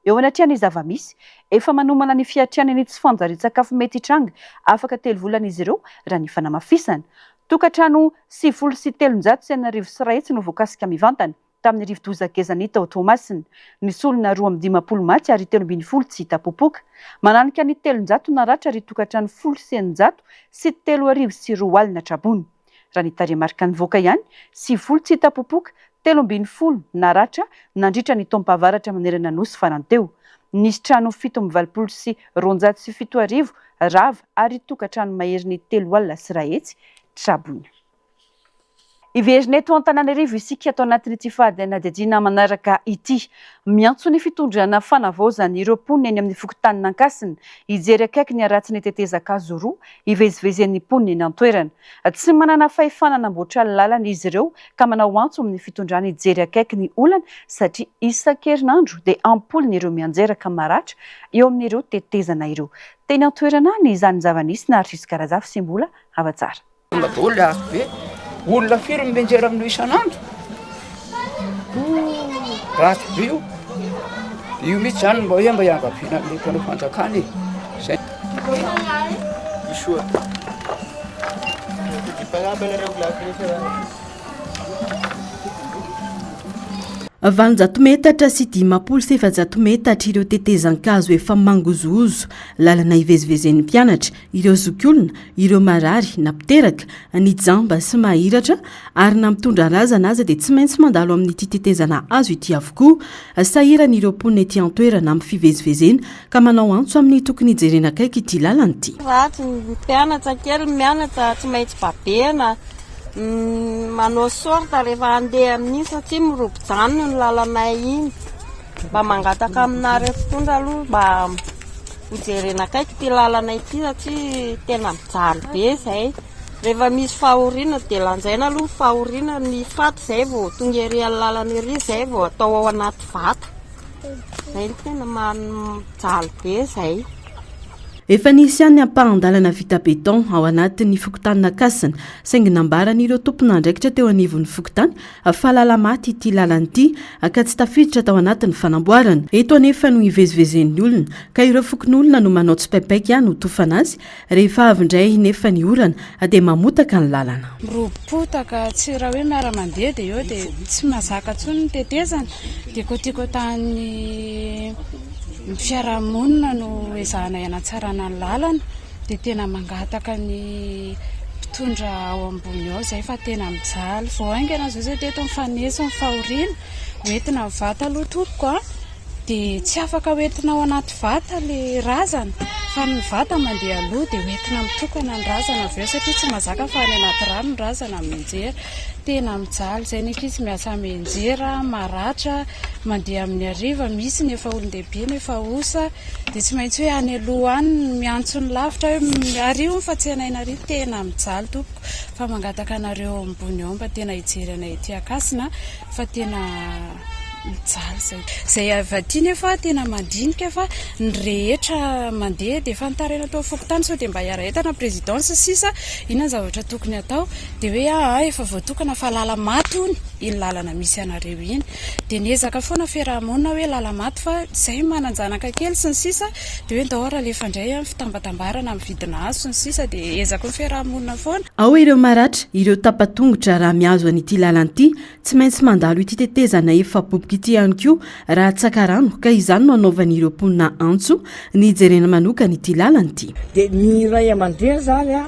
Eo anatrehan'ny zava-misy, efa manomana ny fiatrehana ny tsy fanjarian-tsakafo mety hitranga afaka telo volana izy ireo raha ny fanamafisana. Tokantrano 390 no voakasika mivantana tamin'ny rivodoza Gezani tao Toamasina. Nisy olona 52 maty ary 13 tsy hita popoka. Mananika ny 300 naratra ary tokantrano 2010 320 traboina. Raha ny tarehimarika nivoaka ihany, 90 tsy hita popoka, 13 naratra nandritra ny taom-pahavaratra manerana Nosy farany teo. Nisy trano 287 rava ary tokantrano maherin'ny 130 traboina. Hiverina eto Antananarivo isika ato anatin'ity fanadihadiana manaraka ity. Miantso ny fitondrana fanavaozana ireo mponina eny amin'ny fokontanin'Ankasina hijery akaiky ny haratsin'ny tetezan-kazo roa hivezivezen'ny mponina eny an-toerana. Tsy manana fahefana hanamboatra lalana izy ireo ka manao antso amin'ny fitondrana hijery akaiky ny olana satria isan-kerinandro dia am-polony ireo mianjera ka maratra eo amin'ireo tetezana ireo. Teny an-toerana ny izany zava-nisy Narciso Karazafy sy Mbola Havatsara. Tonga daholo le hazo be. Olona firy no mianjera amin'io isan'andro? Ratsy be io. Io mihitsy zany mba hoe mba iangaviana amin'ilay mpanao fanjakana e. Zay. Isoa. 800 metatra sy 450 metatra ireo tetezan-kazo efa mangozohozo, lalana ivezivezen'ny mpianatra, ireo zokiolona, ireo marary na mpiteraka, ny jamba sy mahiratra ary na mitondra razana aza dia tsy maintsy mandalo amin'ity tetezana hazo ity avokoa. Sahirana ireo mponina ety an-toerana amin'ny fivezivezena ka manao antso amin'ny tokony hijerena akaiky ity lalana ity. Ratsy ny mpianatra kely mianatra tsy maintsy babena, manao sorte rehefa handeha amin'iny satria mirobo-janona ny lalanay iny. Mba mangataka aminareo mpitondra aloha mba ho jerena akaiky ity lalana ity satria tena mijaly be izay. Rehefa misy fahoriana dia lanjaina aloha ny fahoriana, ny faty izay vao tonga ery amin'ny lalana ery izay vao atao ao anaty vata. Izay no tena mijaly be izay. Efa nisy ihany ny ampahan-dalana vita béton ao anatin'ny fokontanin'Ankasina, saingy nambaran'ireo tompon'andraikitra teo anivon'ny fokontany fa lala-maty ity lalana ity ka tsy tafiditra tao anatin'ny fanamboarana. Eto anefa no ivezivezen'ny olona ka ireo fokonolona no manao tsipaipaika notofana azy rehefa avy indray nefa ny orana dia mamotaka ny lalana. Mirobo-potaka, tsy raha hoe miara-mandeha dia eo dia tsy mahazaka intsony ny tetezana dia kotikotahan'ny fiarahamonina no ezahana hanatsarana ny lalana. Dia tena mangataka ny mpitondra ao ambony ao izay fa tena mijaly. Vao haingana izao izay teto mifanesy ny fahoriana, hoentina ny vata aloha tompoko a, dia tsy afaka hoentina ao anaty vata ilay razana fa ny vata mandeha aloha dia hoentina mitokana ny razana avy eo satria tsy mahazaka fa any anaty rano ny razana mianjera. Tena mijaly izay ny ankizy miasa mianjera, maratra, mandeha amin'ny hariva, misy ny efa olon-dehibe no efa osa. Dia tsy maintsy hoe any aloha any no miantso ny lavitra hoe ary hono fa tsy anay nary, tena mijaly tompoko fa mangataka anareo ao ambony ao mba tena hijery anay ety Ankasina fa tena mijaly zay. Zay avy aty nefa tena mandinika fa ny rehetra mandeha dia efa nitaraina tao fokontany sao dia mba hiara-entana président sy sisa inona ny zavatra tokony atao dia hoe aa efa voatokana fa lala-maty hono iny lalana misy anareo iny. Dia niezaka foana fiaraha-monina hoe lala-maty fa izay manan-janaka kely sy ny sisa dia hoe ndao ary alefa indray amin'ny fitambatambarana amin'ny vidina hazo sy ny sisa dia ezaky ny fiaraha-monina foana. Ao ireo maratra, ireo tapa-tongotra raha mihazo an'ity lalana ity, tsy maintsy mandalo ity tetezana efa boboka ity ihany koa raha tsaka rano ka izany no anaovan'ireo mponina antso ny hijerena manokana ity lalana ity. Dia ny ray aman-dreny izany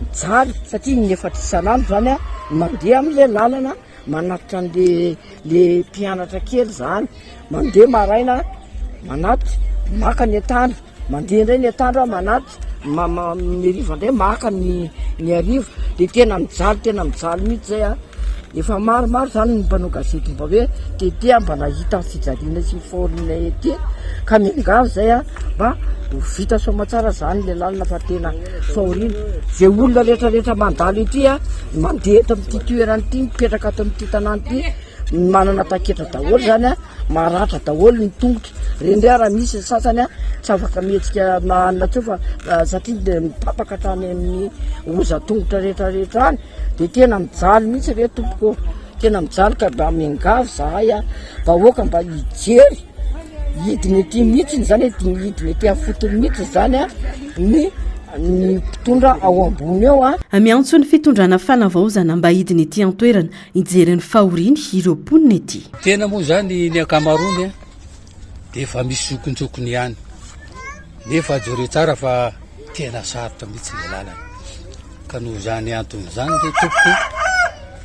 mijaly satria in'efatra isan'andro izany mandeha amin'ilay lalana Manatitra an'le le mpianatra kely zany, mandeha maraina manatitra, maka ny atoandro, mandeha indray ny atoandro aho manatitra, ny hariva indray maka ny ny hariva, de tena mijaly tena mijaly mihitsy zay a, efa maromaro zany ny mpanao gazety mba hoe tety aho mba nahita ny fijaliana sy ny fahoriana ety ka miangavy zay a mba ho vita soamatsara zany le lalana fa tena fahoriana. Ze olona rehetra rehetra mandalo ety a, mandeha eto amin'ity toerana ity, mipetraka ato amin'ity tanàna ity, manana taketra daholo zany a, maratra daholo ny tongotra, reny ndray raha misy ny sasany a, tsy afaka mihetsika mahanina tsony fa satria de mitapaka hatrany amin'ny hoza-tongotra rehetra rehetra any, de tena mijaly mihitsy re tompoko ô, tena mijaly ka mba miangavy zahay a, vahoaka mba hijery. hidina ety mihitsy zany e, hidina ety amin'ny fotony mihitsy zany a ny ny mpitondra ao ambony eo a. Miantso ny fitondrana fanavaozana mba hidina ety an-toerana hijery ny fahoriany ireo mponina ety. Tena moa zany ny ankamaroany a dia efa misy zokinjokiny ihany nefa jereo tsara fa tena sarotra mihitsy ny lalana ka noho izany antony izany re tompoko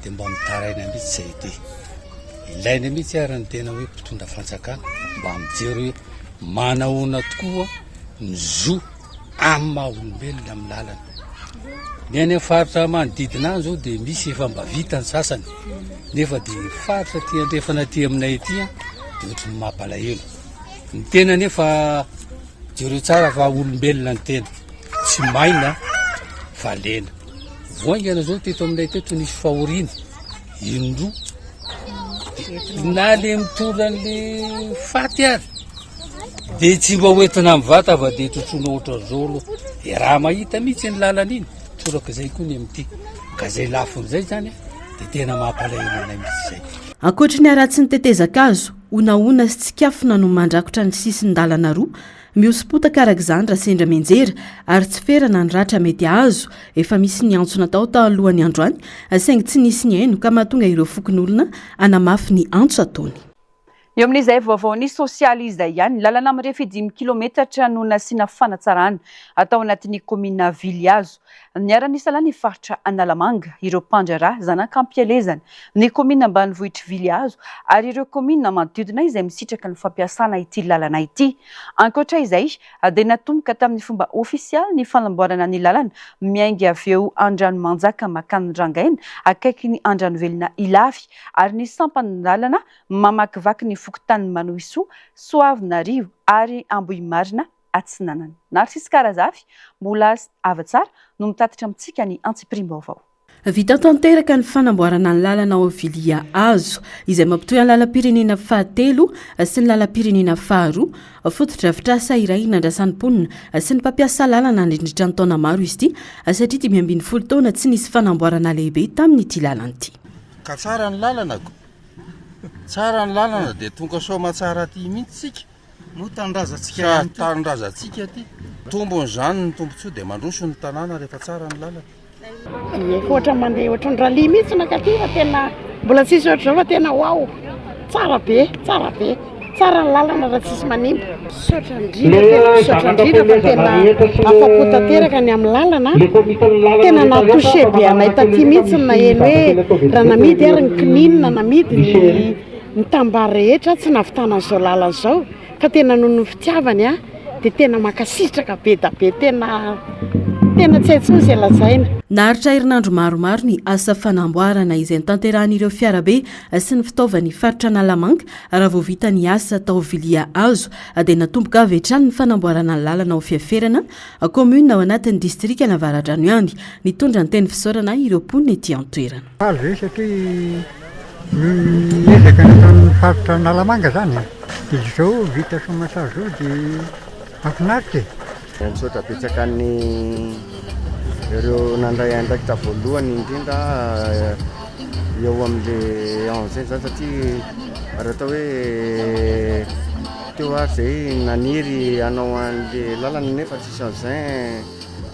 dia mba mitaraina mihitsy zay ity. Ilaina mihitsy ary ny tena hoe mpitondra fanjakana mba mijery hoe manahoana tokoa ny zo amin'ny maha olombelona amin'ny lalana. Ny any amin'ny faritra manodidina any zao dia misy efa mba vita ny sasany nefa dia ny faritra aty andrefana aty aminay aty dia ohatry ny mampalahelo. Ny tena nefa jereo tsara fa olombelona ny tena, tsy maina fa lena. Vao haingana zao teto aminay teto nisy fahoriana. Indroa. Na le mitondra an'le faty ary de tsy mba hoentina amin'ny vata fa de trotroina ohatran'izao aloha. De raha mahita mihitsy ny lalana iny, toraka izay koa ny amin'ity. Ka zay lafiny zay zany de tena mampalahelo anay mihitsy zay. Ankoatry ny haratsin'ny tetezan-kazo, honahona sy tsikafona no mandrakotra ny sisin-dalana roa Mihoso-potaka araka izany raha sendra mianjera ary tsy ferana ny ratra mety hahazo. Efa misy ny antso natao talohan'ny androany saingy tsy nisy nihaino ka mahatonga ireo fokonolona hanamafy ny antso ataony. Eo amin'izay vaovaon'ny sosialy izay ihany, lalana mirefy dimy kilometatra no nasiana fanatsarana tao anatin'ny kaominina Vilihazo. Niara-nisalahy ny faritra Analamanga, ireo mpandraharaha zanak'ampielezana, ny kaominina ambanivohitr'i Vilihazo ary ireo kaominina manodidina izay misitraka ny fampiasana ity lalana ity. Ankoatra izay dia natomboka tamin'ny fomba ofisialy ny fanamboarana ny lalana miainga avy eo Andranomanjaka makany Rangaina akaikin'ny Andranovelona Ilafy ary ny sampan-dalana mamakivaky ny fokontanin'i Manohisoa, Soavinarivo ary Ambohimarina Atsinanana. Narcisque Razafy, mbola Havatsara, no mitatitra amintsika ny antsipiriam-baovao. Vita tanteraka ny fanamboarana ny lalana ao Vilia Hazo, izay mampitohy ny lalam-pirenena fahatelo sy ny lalam-pirenena faharoa. Fotodrafitrasa iray nandrasan'ny mponina sy ny mpampiasa lalana nandritra ny taona maro izy ity, satria 15 taona tsy nisy fanamboarana lehibe tamin'ity lalana ity. Ka tsara ny lalana ko! Tsara ny lalana dia tonga soamatsara aty mihitsy tsika. Moa tanindrazantsika ihany ity. Tanindrazantsika ity. Tombony izany ny tombontsoa dia mandroso ny tanàna rehefa tsara ny lalana. Efa ohatran'ny mandeha ohatran'ny rallye mihitsy nankaty fa tena mbola tsisy ohatr'izao fa tena waouh! Tsara be, tsara be. Tsara ny lalana raha tsisy manimba. Misaotra indrindra, tena misaotra indrindra fa tena afa-po tanteraka ny amin'ny lalana. Tena naha touché be anay taty mihitsy ny naheno hoe raha namidy ary ny kininina, namidy ny. Ny tanimbary rehetra tsy nahavitana an'izao lalana izao fa tena noho ny fitiavany ahy dia tena mankasitraka be da be tena tena tsy hay intsony izay lazaina. Naharitra herinandro maromaro ny asa fanamboarana izay notanterahan'ireo fiarabe sy ny fitaovan'ny faritra Analamanga raha vao vita ny asa tao Vilia Hazo dia natomboka avy hatrany ny fanamboarana ny lalana ao Fiaferana, kaominina ao anatin'ny distrikan'Avaradrano ihany. Nitondra ny teny fisaorana ireo mponina ety an-toerana. Faly ve satria noho ny ezaka nataon'ny faritra Analamanga izany e, dia izao vita soamatsara izao dia mahafinaritra e. Misaotra betsaka ny ireo nandray andraikitra voalohany indrindra eo amin'le engin zany satria raha atao hoe teo ary zay naniry hanao an'le lalana nefa tsisy engin.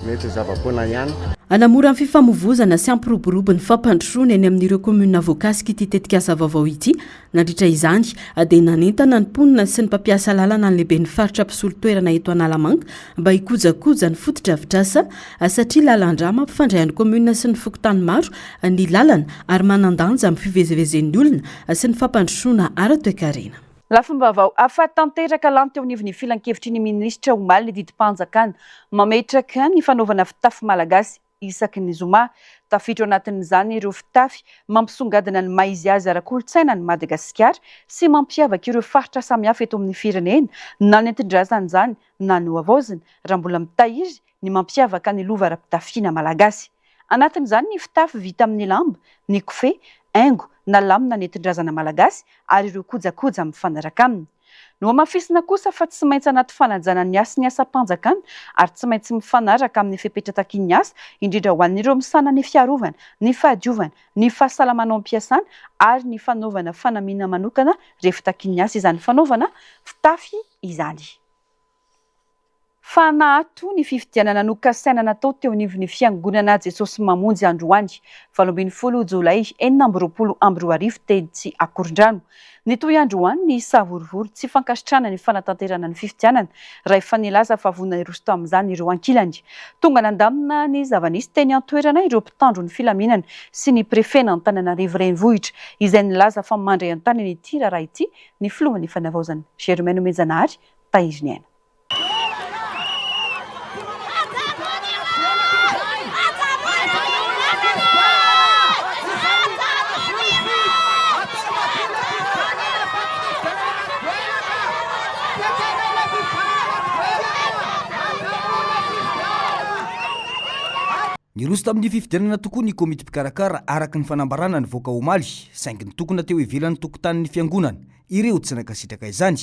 Mety ho zava-poana ihany. Hanamora ny fifamoivozana sy hampiroborobo ny fampandrosoana eny amin'ireo kaominina voakasik'ity tetikasa vaovao ity. Nandritra izany dia nanentana ny mponina sy ny mpampiasa lalana ny lehiben'ny faritra mpisolo toerana eto Analamanga mba hikojakoja ny fotodrafitrasa satria lalan-drà mampifandray ny kaominina sy ny fokontany maro ny lalana ary manan-danja amin'ny fivezivezen'ny olona sy ny fampandrosoana ara-toekarena. Lafim-baovao hafa tanteraka lany teo anivon'ny filankevitry ny minisitra omaly ny didim-panjakana mametraka ny fanaovana fitafy malagasy isaky ny zoma. Tafiditra ao anatin'izany ireo fitafy mampisongadina ny maha izy azy ara-kolontsaina an'i Madagasikara sy mampiavaka ireo faritra samihafa eto amin'ny firenena na nentin-drazana izany na nohavaozina raha mbola mitahiry ny mampiavaka ny lova ara-pitafiana malagasy. Anatin'izany ny fitafy vita amin'ny lamba, ny kofehy, haingo na lamina nentin-drazana malagasy ary ireo kojakoja mifanaraka aminy. Nohamafisina kosa fa tsy maintsy anaty fanajana ny hasin'ny asam-panjakana ary tsy maintsy mifanaraka amin'ny fepetra takian'ny asa, indrindra ho an'ireo misahana ny fiarovana, ny fahadiovana, ny fahasalamana ao am-piasana ary ny fanaovana fanamiana manokana rehefa takian'ny asa izany fanaovana fitafy izany. Fa naato ny fifidianana nokasaina natao teo anivon'ny Fiangonana Jesosy Mamonjy androany 18 jolay 2026 tetsy Akorondrano. Nitohy androany ny savorovoro tsy fankasitrahana ny fanatanterahana ny fifidianana raha efa nilaza fa vonona hiroso tamin'izany ireo ankilany. Tonga nandamina ny zava-nisy teny an-toerana ireo mpitandro ny filaminana sy ny prefen'Antananarivo Renivohitra izay nilaza fa mandray an-tanana ity raharaha ity ny filohan'ny fanavaozana Germain Nomenjanahary Tahiriniaina. Niroso tamin'ny fifidianana tokoa ny komity mpikarakara araka ny fanambarana nivoaka omaly, saingy nitokona teo ivelan'ny tokotanin'ny fiangonana ireo tsy nankasitraka izany.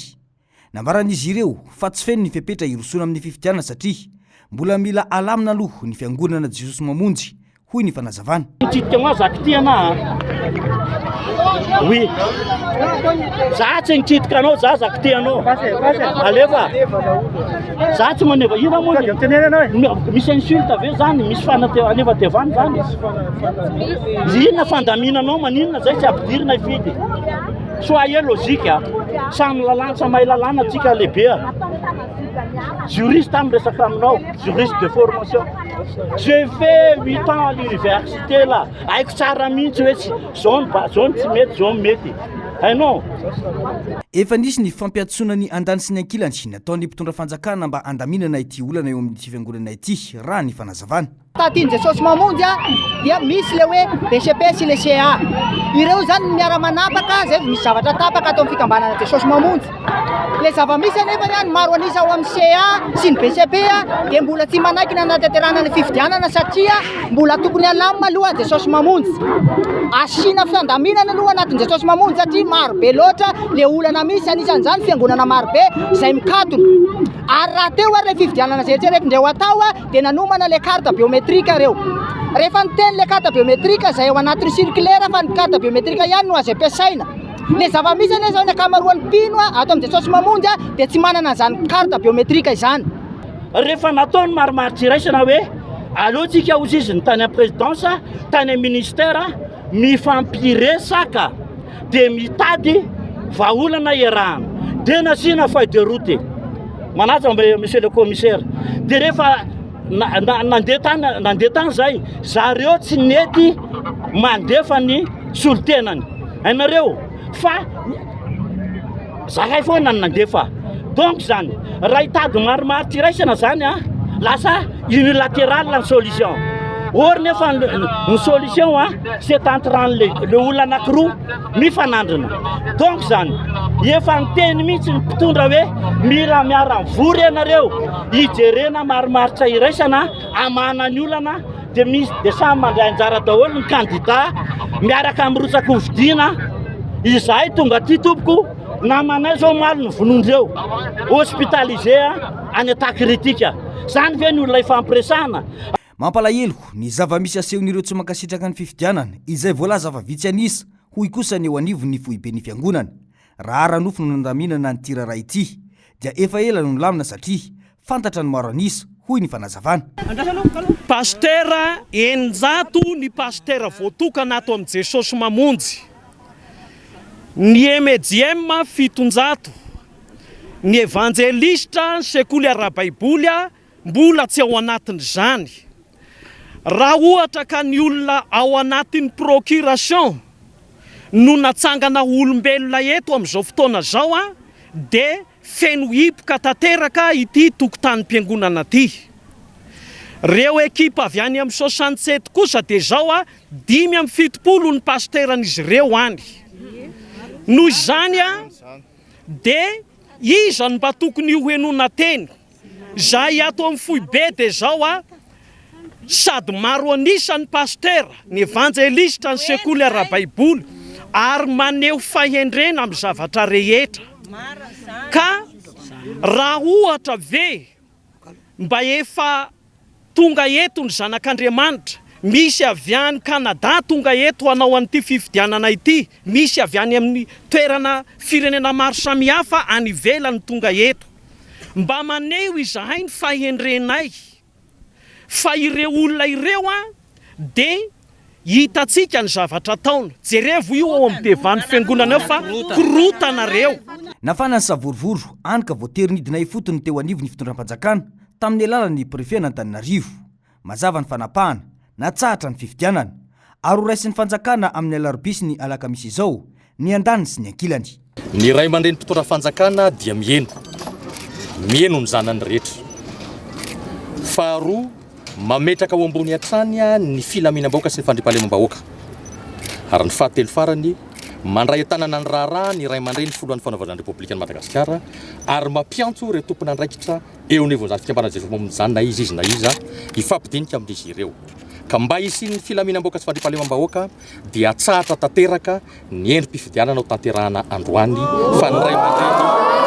Nambaran'izy ireo fa tsy feno ny fepetra hirosoana amin'ny fifidianana satria mbola mila alamina aloha ny fiangonana Jesosy Mamonjy, hoy ny fanazavana. Mitsidika anao za k'ty ana a! Oui. Za tsy nitsidika anao za za k'ty anao. Alefa. Za tsy maneva ina moa misy insulte ve zany misy fanatevan'tevana zany? Inona fandaminanao maninona zay tsy ampidirina hifidy? Soyez logique a! Samy lalàna, samy mahay lalàna tsika lehibe a! Juriste aho miresaka aminao, juriste de formation. J'ai fait 8 ans à l'université là. Haiko tsara mihitsy hoe tsy zao ny ba- zao ny tsy mety, zao ny mety. Hainao? Efa nisy ny fampiantsoana ny andany sy ny ankilany nataon'ny mpitondra fanjakana mba handaminana ity olana eo amin'ity fiangonana ity, raha ny fanazavana. Tatin'i Jesosy Mamonjy dia misy le hoe BCP sy le CA. Ireo izany no miara-manapaka zay vao misy zavatra tapaka ato amin'ny fikambanana Jesosy Mamonjy. Le zava-misy anefa ny maro an'isa ao amin'ny CA sy ny BCP dia mbola tsy manaiky ny hanatanterahana ny fifidianana satria mbola tokony halamina aloha Jesosy Mamonjy. Asiana fandaminana aloha anatin'i Jesosy Mamonjy satria maro be loatra le olana misy, anisan'izany fiangonana maro be izay mikatona. Ary raha teo ary le fifidianana izay eritreretindreo atao dia nanomana le carte biométrique reo. Rehefa niteny le carte biométrique izay ao anatin'ny circulaire fa ny carte biométrique ihany no azo ampiasaina. Le zava-misy anie zao ny ankamaroan'ny mpino ato amin'i Jesosy Mamonjy dia tsy manana an'izany carte biométrique izany. Rehefa natao ny marimaritra iraisana hoe aleo tsika hozy izy ny tany amin'ny présidence, tany amin'ny ministère mifampiresaka dia mitady vahaolana iarahana dia nasiana feuille de route manaja monsieur le commissaire dia rehefa nandeha tany nandeha tany zay zareo tsy nety mandefa ny solontenany hainareo fa Zahay foana no nandefa. Donc zany raha hitady marimaritra iraisana zany a, lasa unilatéral ny solution. Or nefa ny solution a, c'est entre le le olona anakiroa mifanandrina. Donc zany efa niteny mihitsy ny mpitondra hoe mila miara-mivory ianareo hijerena marimaritra iraisana hamahana ny olana dia misy dia samy mandray anjara daholo ny kandida miaraka mirotsaka ho fidiana izahay tonga aty tompoko namanay zao omaly ny vonoindreo hospitalisé any état critique zany ve ny olona ifampiresahana Mampalahelo ny zava-misy asehon'ireo tsy mankasitraka ny fifidianana, izay voalaza fa vitsy an'isa, hoy kosa ny eo anivon'ny foiben'ny fiangonana. Raha ara-nofo no nandaminana an'ity raharaha ity, dia efa ela no nilamina satria Fantatra ny maro an'isa, hoy ny fanazavana. Pasitera 600 ny pasitera voatokana ato amin'i Jesosy Mamonjy, ny Emejiem 700, ny Evanjelistra, ny sekoly ara-baiboly mbola tsy ao anatin'izany. Raha ohatra ka ny olona ao anatin'ny procuration no natsangana ho olombelona eto amin'izao fotoana izao dia Feno hipoka tanteraka ity tokotanim-piangonana ity. Reo ekipa avy any amin'ny soixante-sept kosa dia izao a, 75 ny pasiteran'izy ireo any. Noho izany a, dia iza no mba tokony hohenoina teny? Izahay ato amin'ny foibe dia izao a, Sady maro an'isa ny pasitera, ny evanjelistra, ny sekoly ara-baiboly, ary maneho fahendrena amin'ny zavatra rehetra. Ka raha ohatra ve mba efa tonga eto ny zanak'Andriamanitra, misy avy any Canada tonga eto hanao an'ity fifidianana ity, misy avy any amin'ny toerana firenena maro samihafa any ivelany tonga eto. Mba maneho izahay ny fahendrenay fa ireo olona ireo dia hitantsika ny zavatra ataony. Jerevo io ao amin'ny devan'ny fiangonana eo fa korotanareo. Nafana ny savorovoro, hany ka voatery nidina ifotony teo anivon'ny fitondram-panjakana, tamin'ny alalan'ny prefet-n'Antananarivo. Mazava ny fanapahana, natsahatra ny fifidianana. Ary horaisin'ny fanjakana amin'ny alarobia sy ny alakamisy izao ny andaniny sy ny ankilany. Ny ray aman-dreny mpitondra fanjakana dia miheno, miheno ny zanany rehetra. Faharoa, mametraka ho ambony hatrany ny filaminam-bahoaka sy ny fandriampahalemam-bahoaka. Ary ny fahatelo farany, mandray an-tanana ny raharaha ny ray aman-dreny filohan'ny fanaovana ny Repoblikan'i Madagasikara ary mampiantso ireo tompon'andraikitra eo anivon'izany fikambanana Jesosy Mamonjy izany na iza izy na iza hifampidinika amin'izy ireo. Ka mba hisian'ny filaminam-bahoaka sy fandriampahalemam-bahoaka dia atsahatra tanteraka ny endri-pifidianana ho tanterahana androany fa ny ray aman-dreny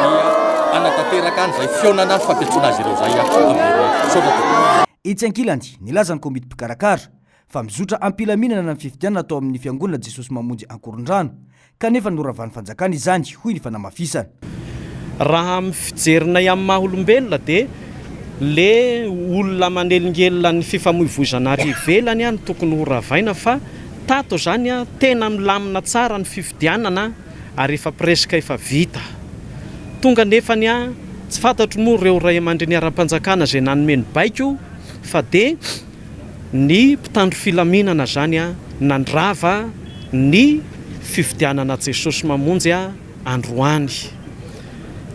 dia hanatanteraka an'izay fihaonana fampiantsoana azy ireo izay amin'ireo. Misaotra tompoko. Etsy ankilany, nilaza ny komity mpikarakara fa mizotra am-pilaminana ny fifidianana tao amin'ny fiangonana Jesosy Mamonjy Ankorondrano kanefa noravan'ny fanjakana izany, hoy ny fanamafisana. Raha amin'ny fijerinay amin'ny maha olombelona dia le olona manelingelina ny fifamoivoizana ary ivelany no tokony ho ravaina fa tato zany tena milamina tsara ny fifidianana ary efa presque efa vita. Tonga nefany tsy fantatro moa ireo ray aman-dreny ara-panjakana izay nanome ny baiko fa dia ny mpitandro filaminana zany nandrava ny fifidianana Jesosy Mamonjy androany.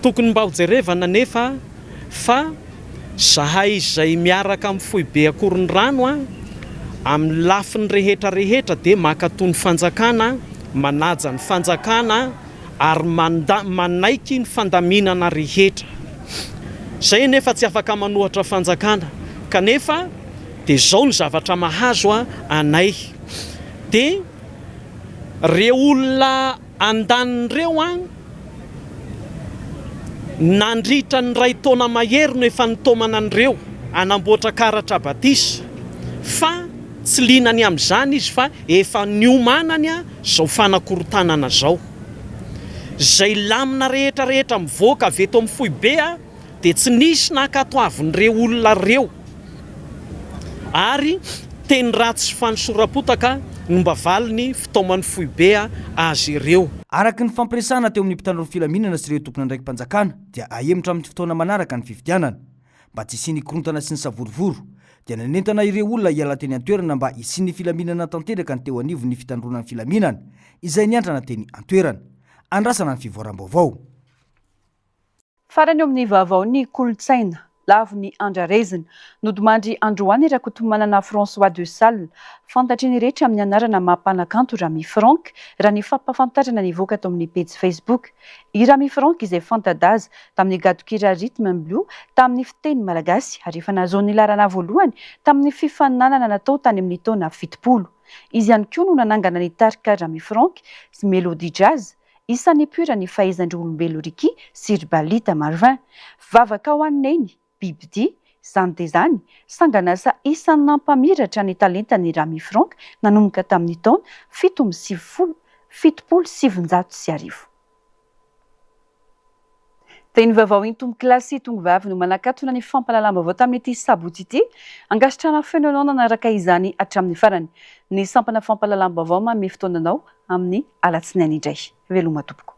Tokony mba ho jerevana anefa fa zahay izay miaraka amin'ny foibe Akorondrano amin'ny lafiny rehetra rehetra dia mankatoa ny fanjakana, manaja ny fanjakana ary manda manaiky ny fandaminana rehetra. Zay anefa tsy afaka manohatra fanjakana kanefa dia zao ny zavatra mahazo anay dia reo olona andaniny reo an nandritra ny iray taona mahery no efa nitaomana an'ireo hanamboatra karatra batisa fa tsy liana ny amin'izany izy fa efa niomanany zao fanakorontanana zao. Izay lamina rehetra rehetra mivoaka avy eto amin'ny foibe dia tsy nisy nankatoavin'ireo olona ireo ary teny ratsy sy fanosoram-potaka no mba valiny fitaoman'ny foibe azy ireo. Araka ny fampiresahana teo amin'ny mpitandro ny filaminana sy ireo tompon'andraiki-panjakana dia ahemotra amin'ny fotoana manaraka ny fifidianana. Mba tsy hisian'ny korontana sy ny savorovoro dia nanentana ireo olona hiala teny an-toerana mba hisian'ny filaminana tanteraka ny teo anivon'ny fitandroana ny filaminana izay niantrana teny an-toerana. Andrasana ny fivoaram-baovao. Farany eo amin'ny vaovaon'ny kolontsaina, lavo ny andrarezina. Nodimandry androany Rakotomanana François de Sales, fantatry ny rehetra amin'ny anarana maha mpanakanto Ramy Franck, raha ny fampahafantarana nivoaka tao amin'ny pejy Facebook. I Ramy Franck izay fanta-daza tamin'ny gadon-kira Rythme and Blue tamin'ny fiteny malagasy ary efa nahazoany ny laharana voalohany tamin'ny fifaninanana natao tany amin'ny taona 70. Izy ihany koa no nanangana ny tarika Ramy Franck sy Melody Jazz, Isan'ny nipoiran'ny fahaizan-dry Olombelo Ricky sy ry Balita Marvin. Vavaka ho an'i Neny, Bibidia, zany dia zany, sangan'asa isan'ny nampamiratra ny talentan'i Ramy Franck nanomboka tamin'ny taona 1997 1970. Teny vaovao Intompokolahy sy Tongovavy no manakatona ny fampahalalam-baovao tamin'ity sabotsy ity. Ankasitrahana feno anao nanaraka izany hatramin'ny farany. Ny sampana fampahalalam-baovao manome fotoana anao amin'ny alatsinainy indray. Veloma tompoko.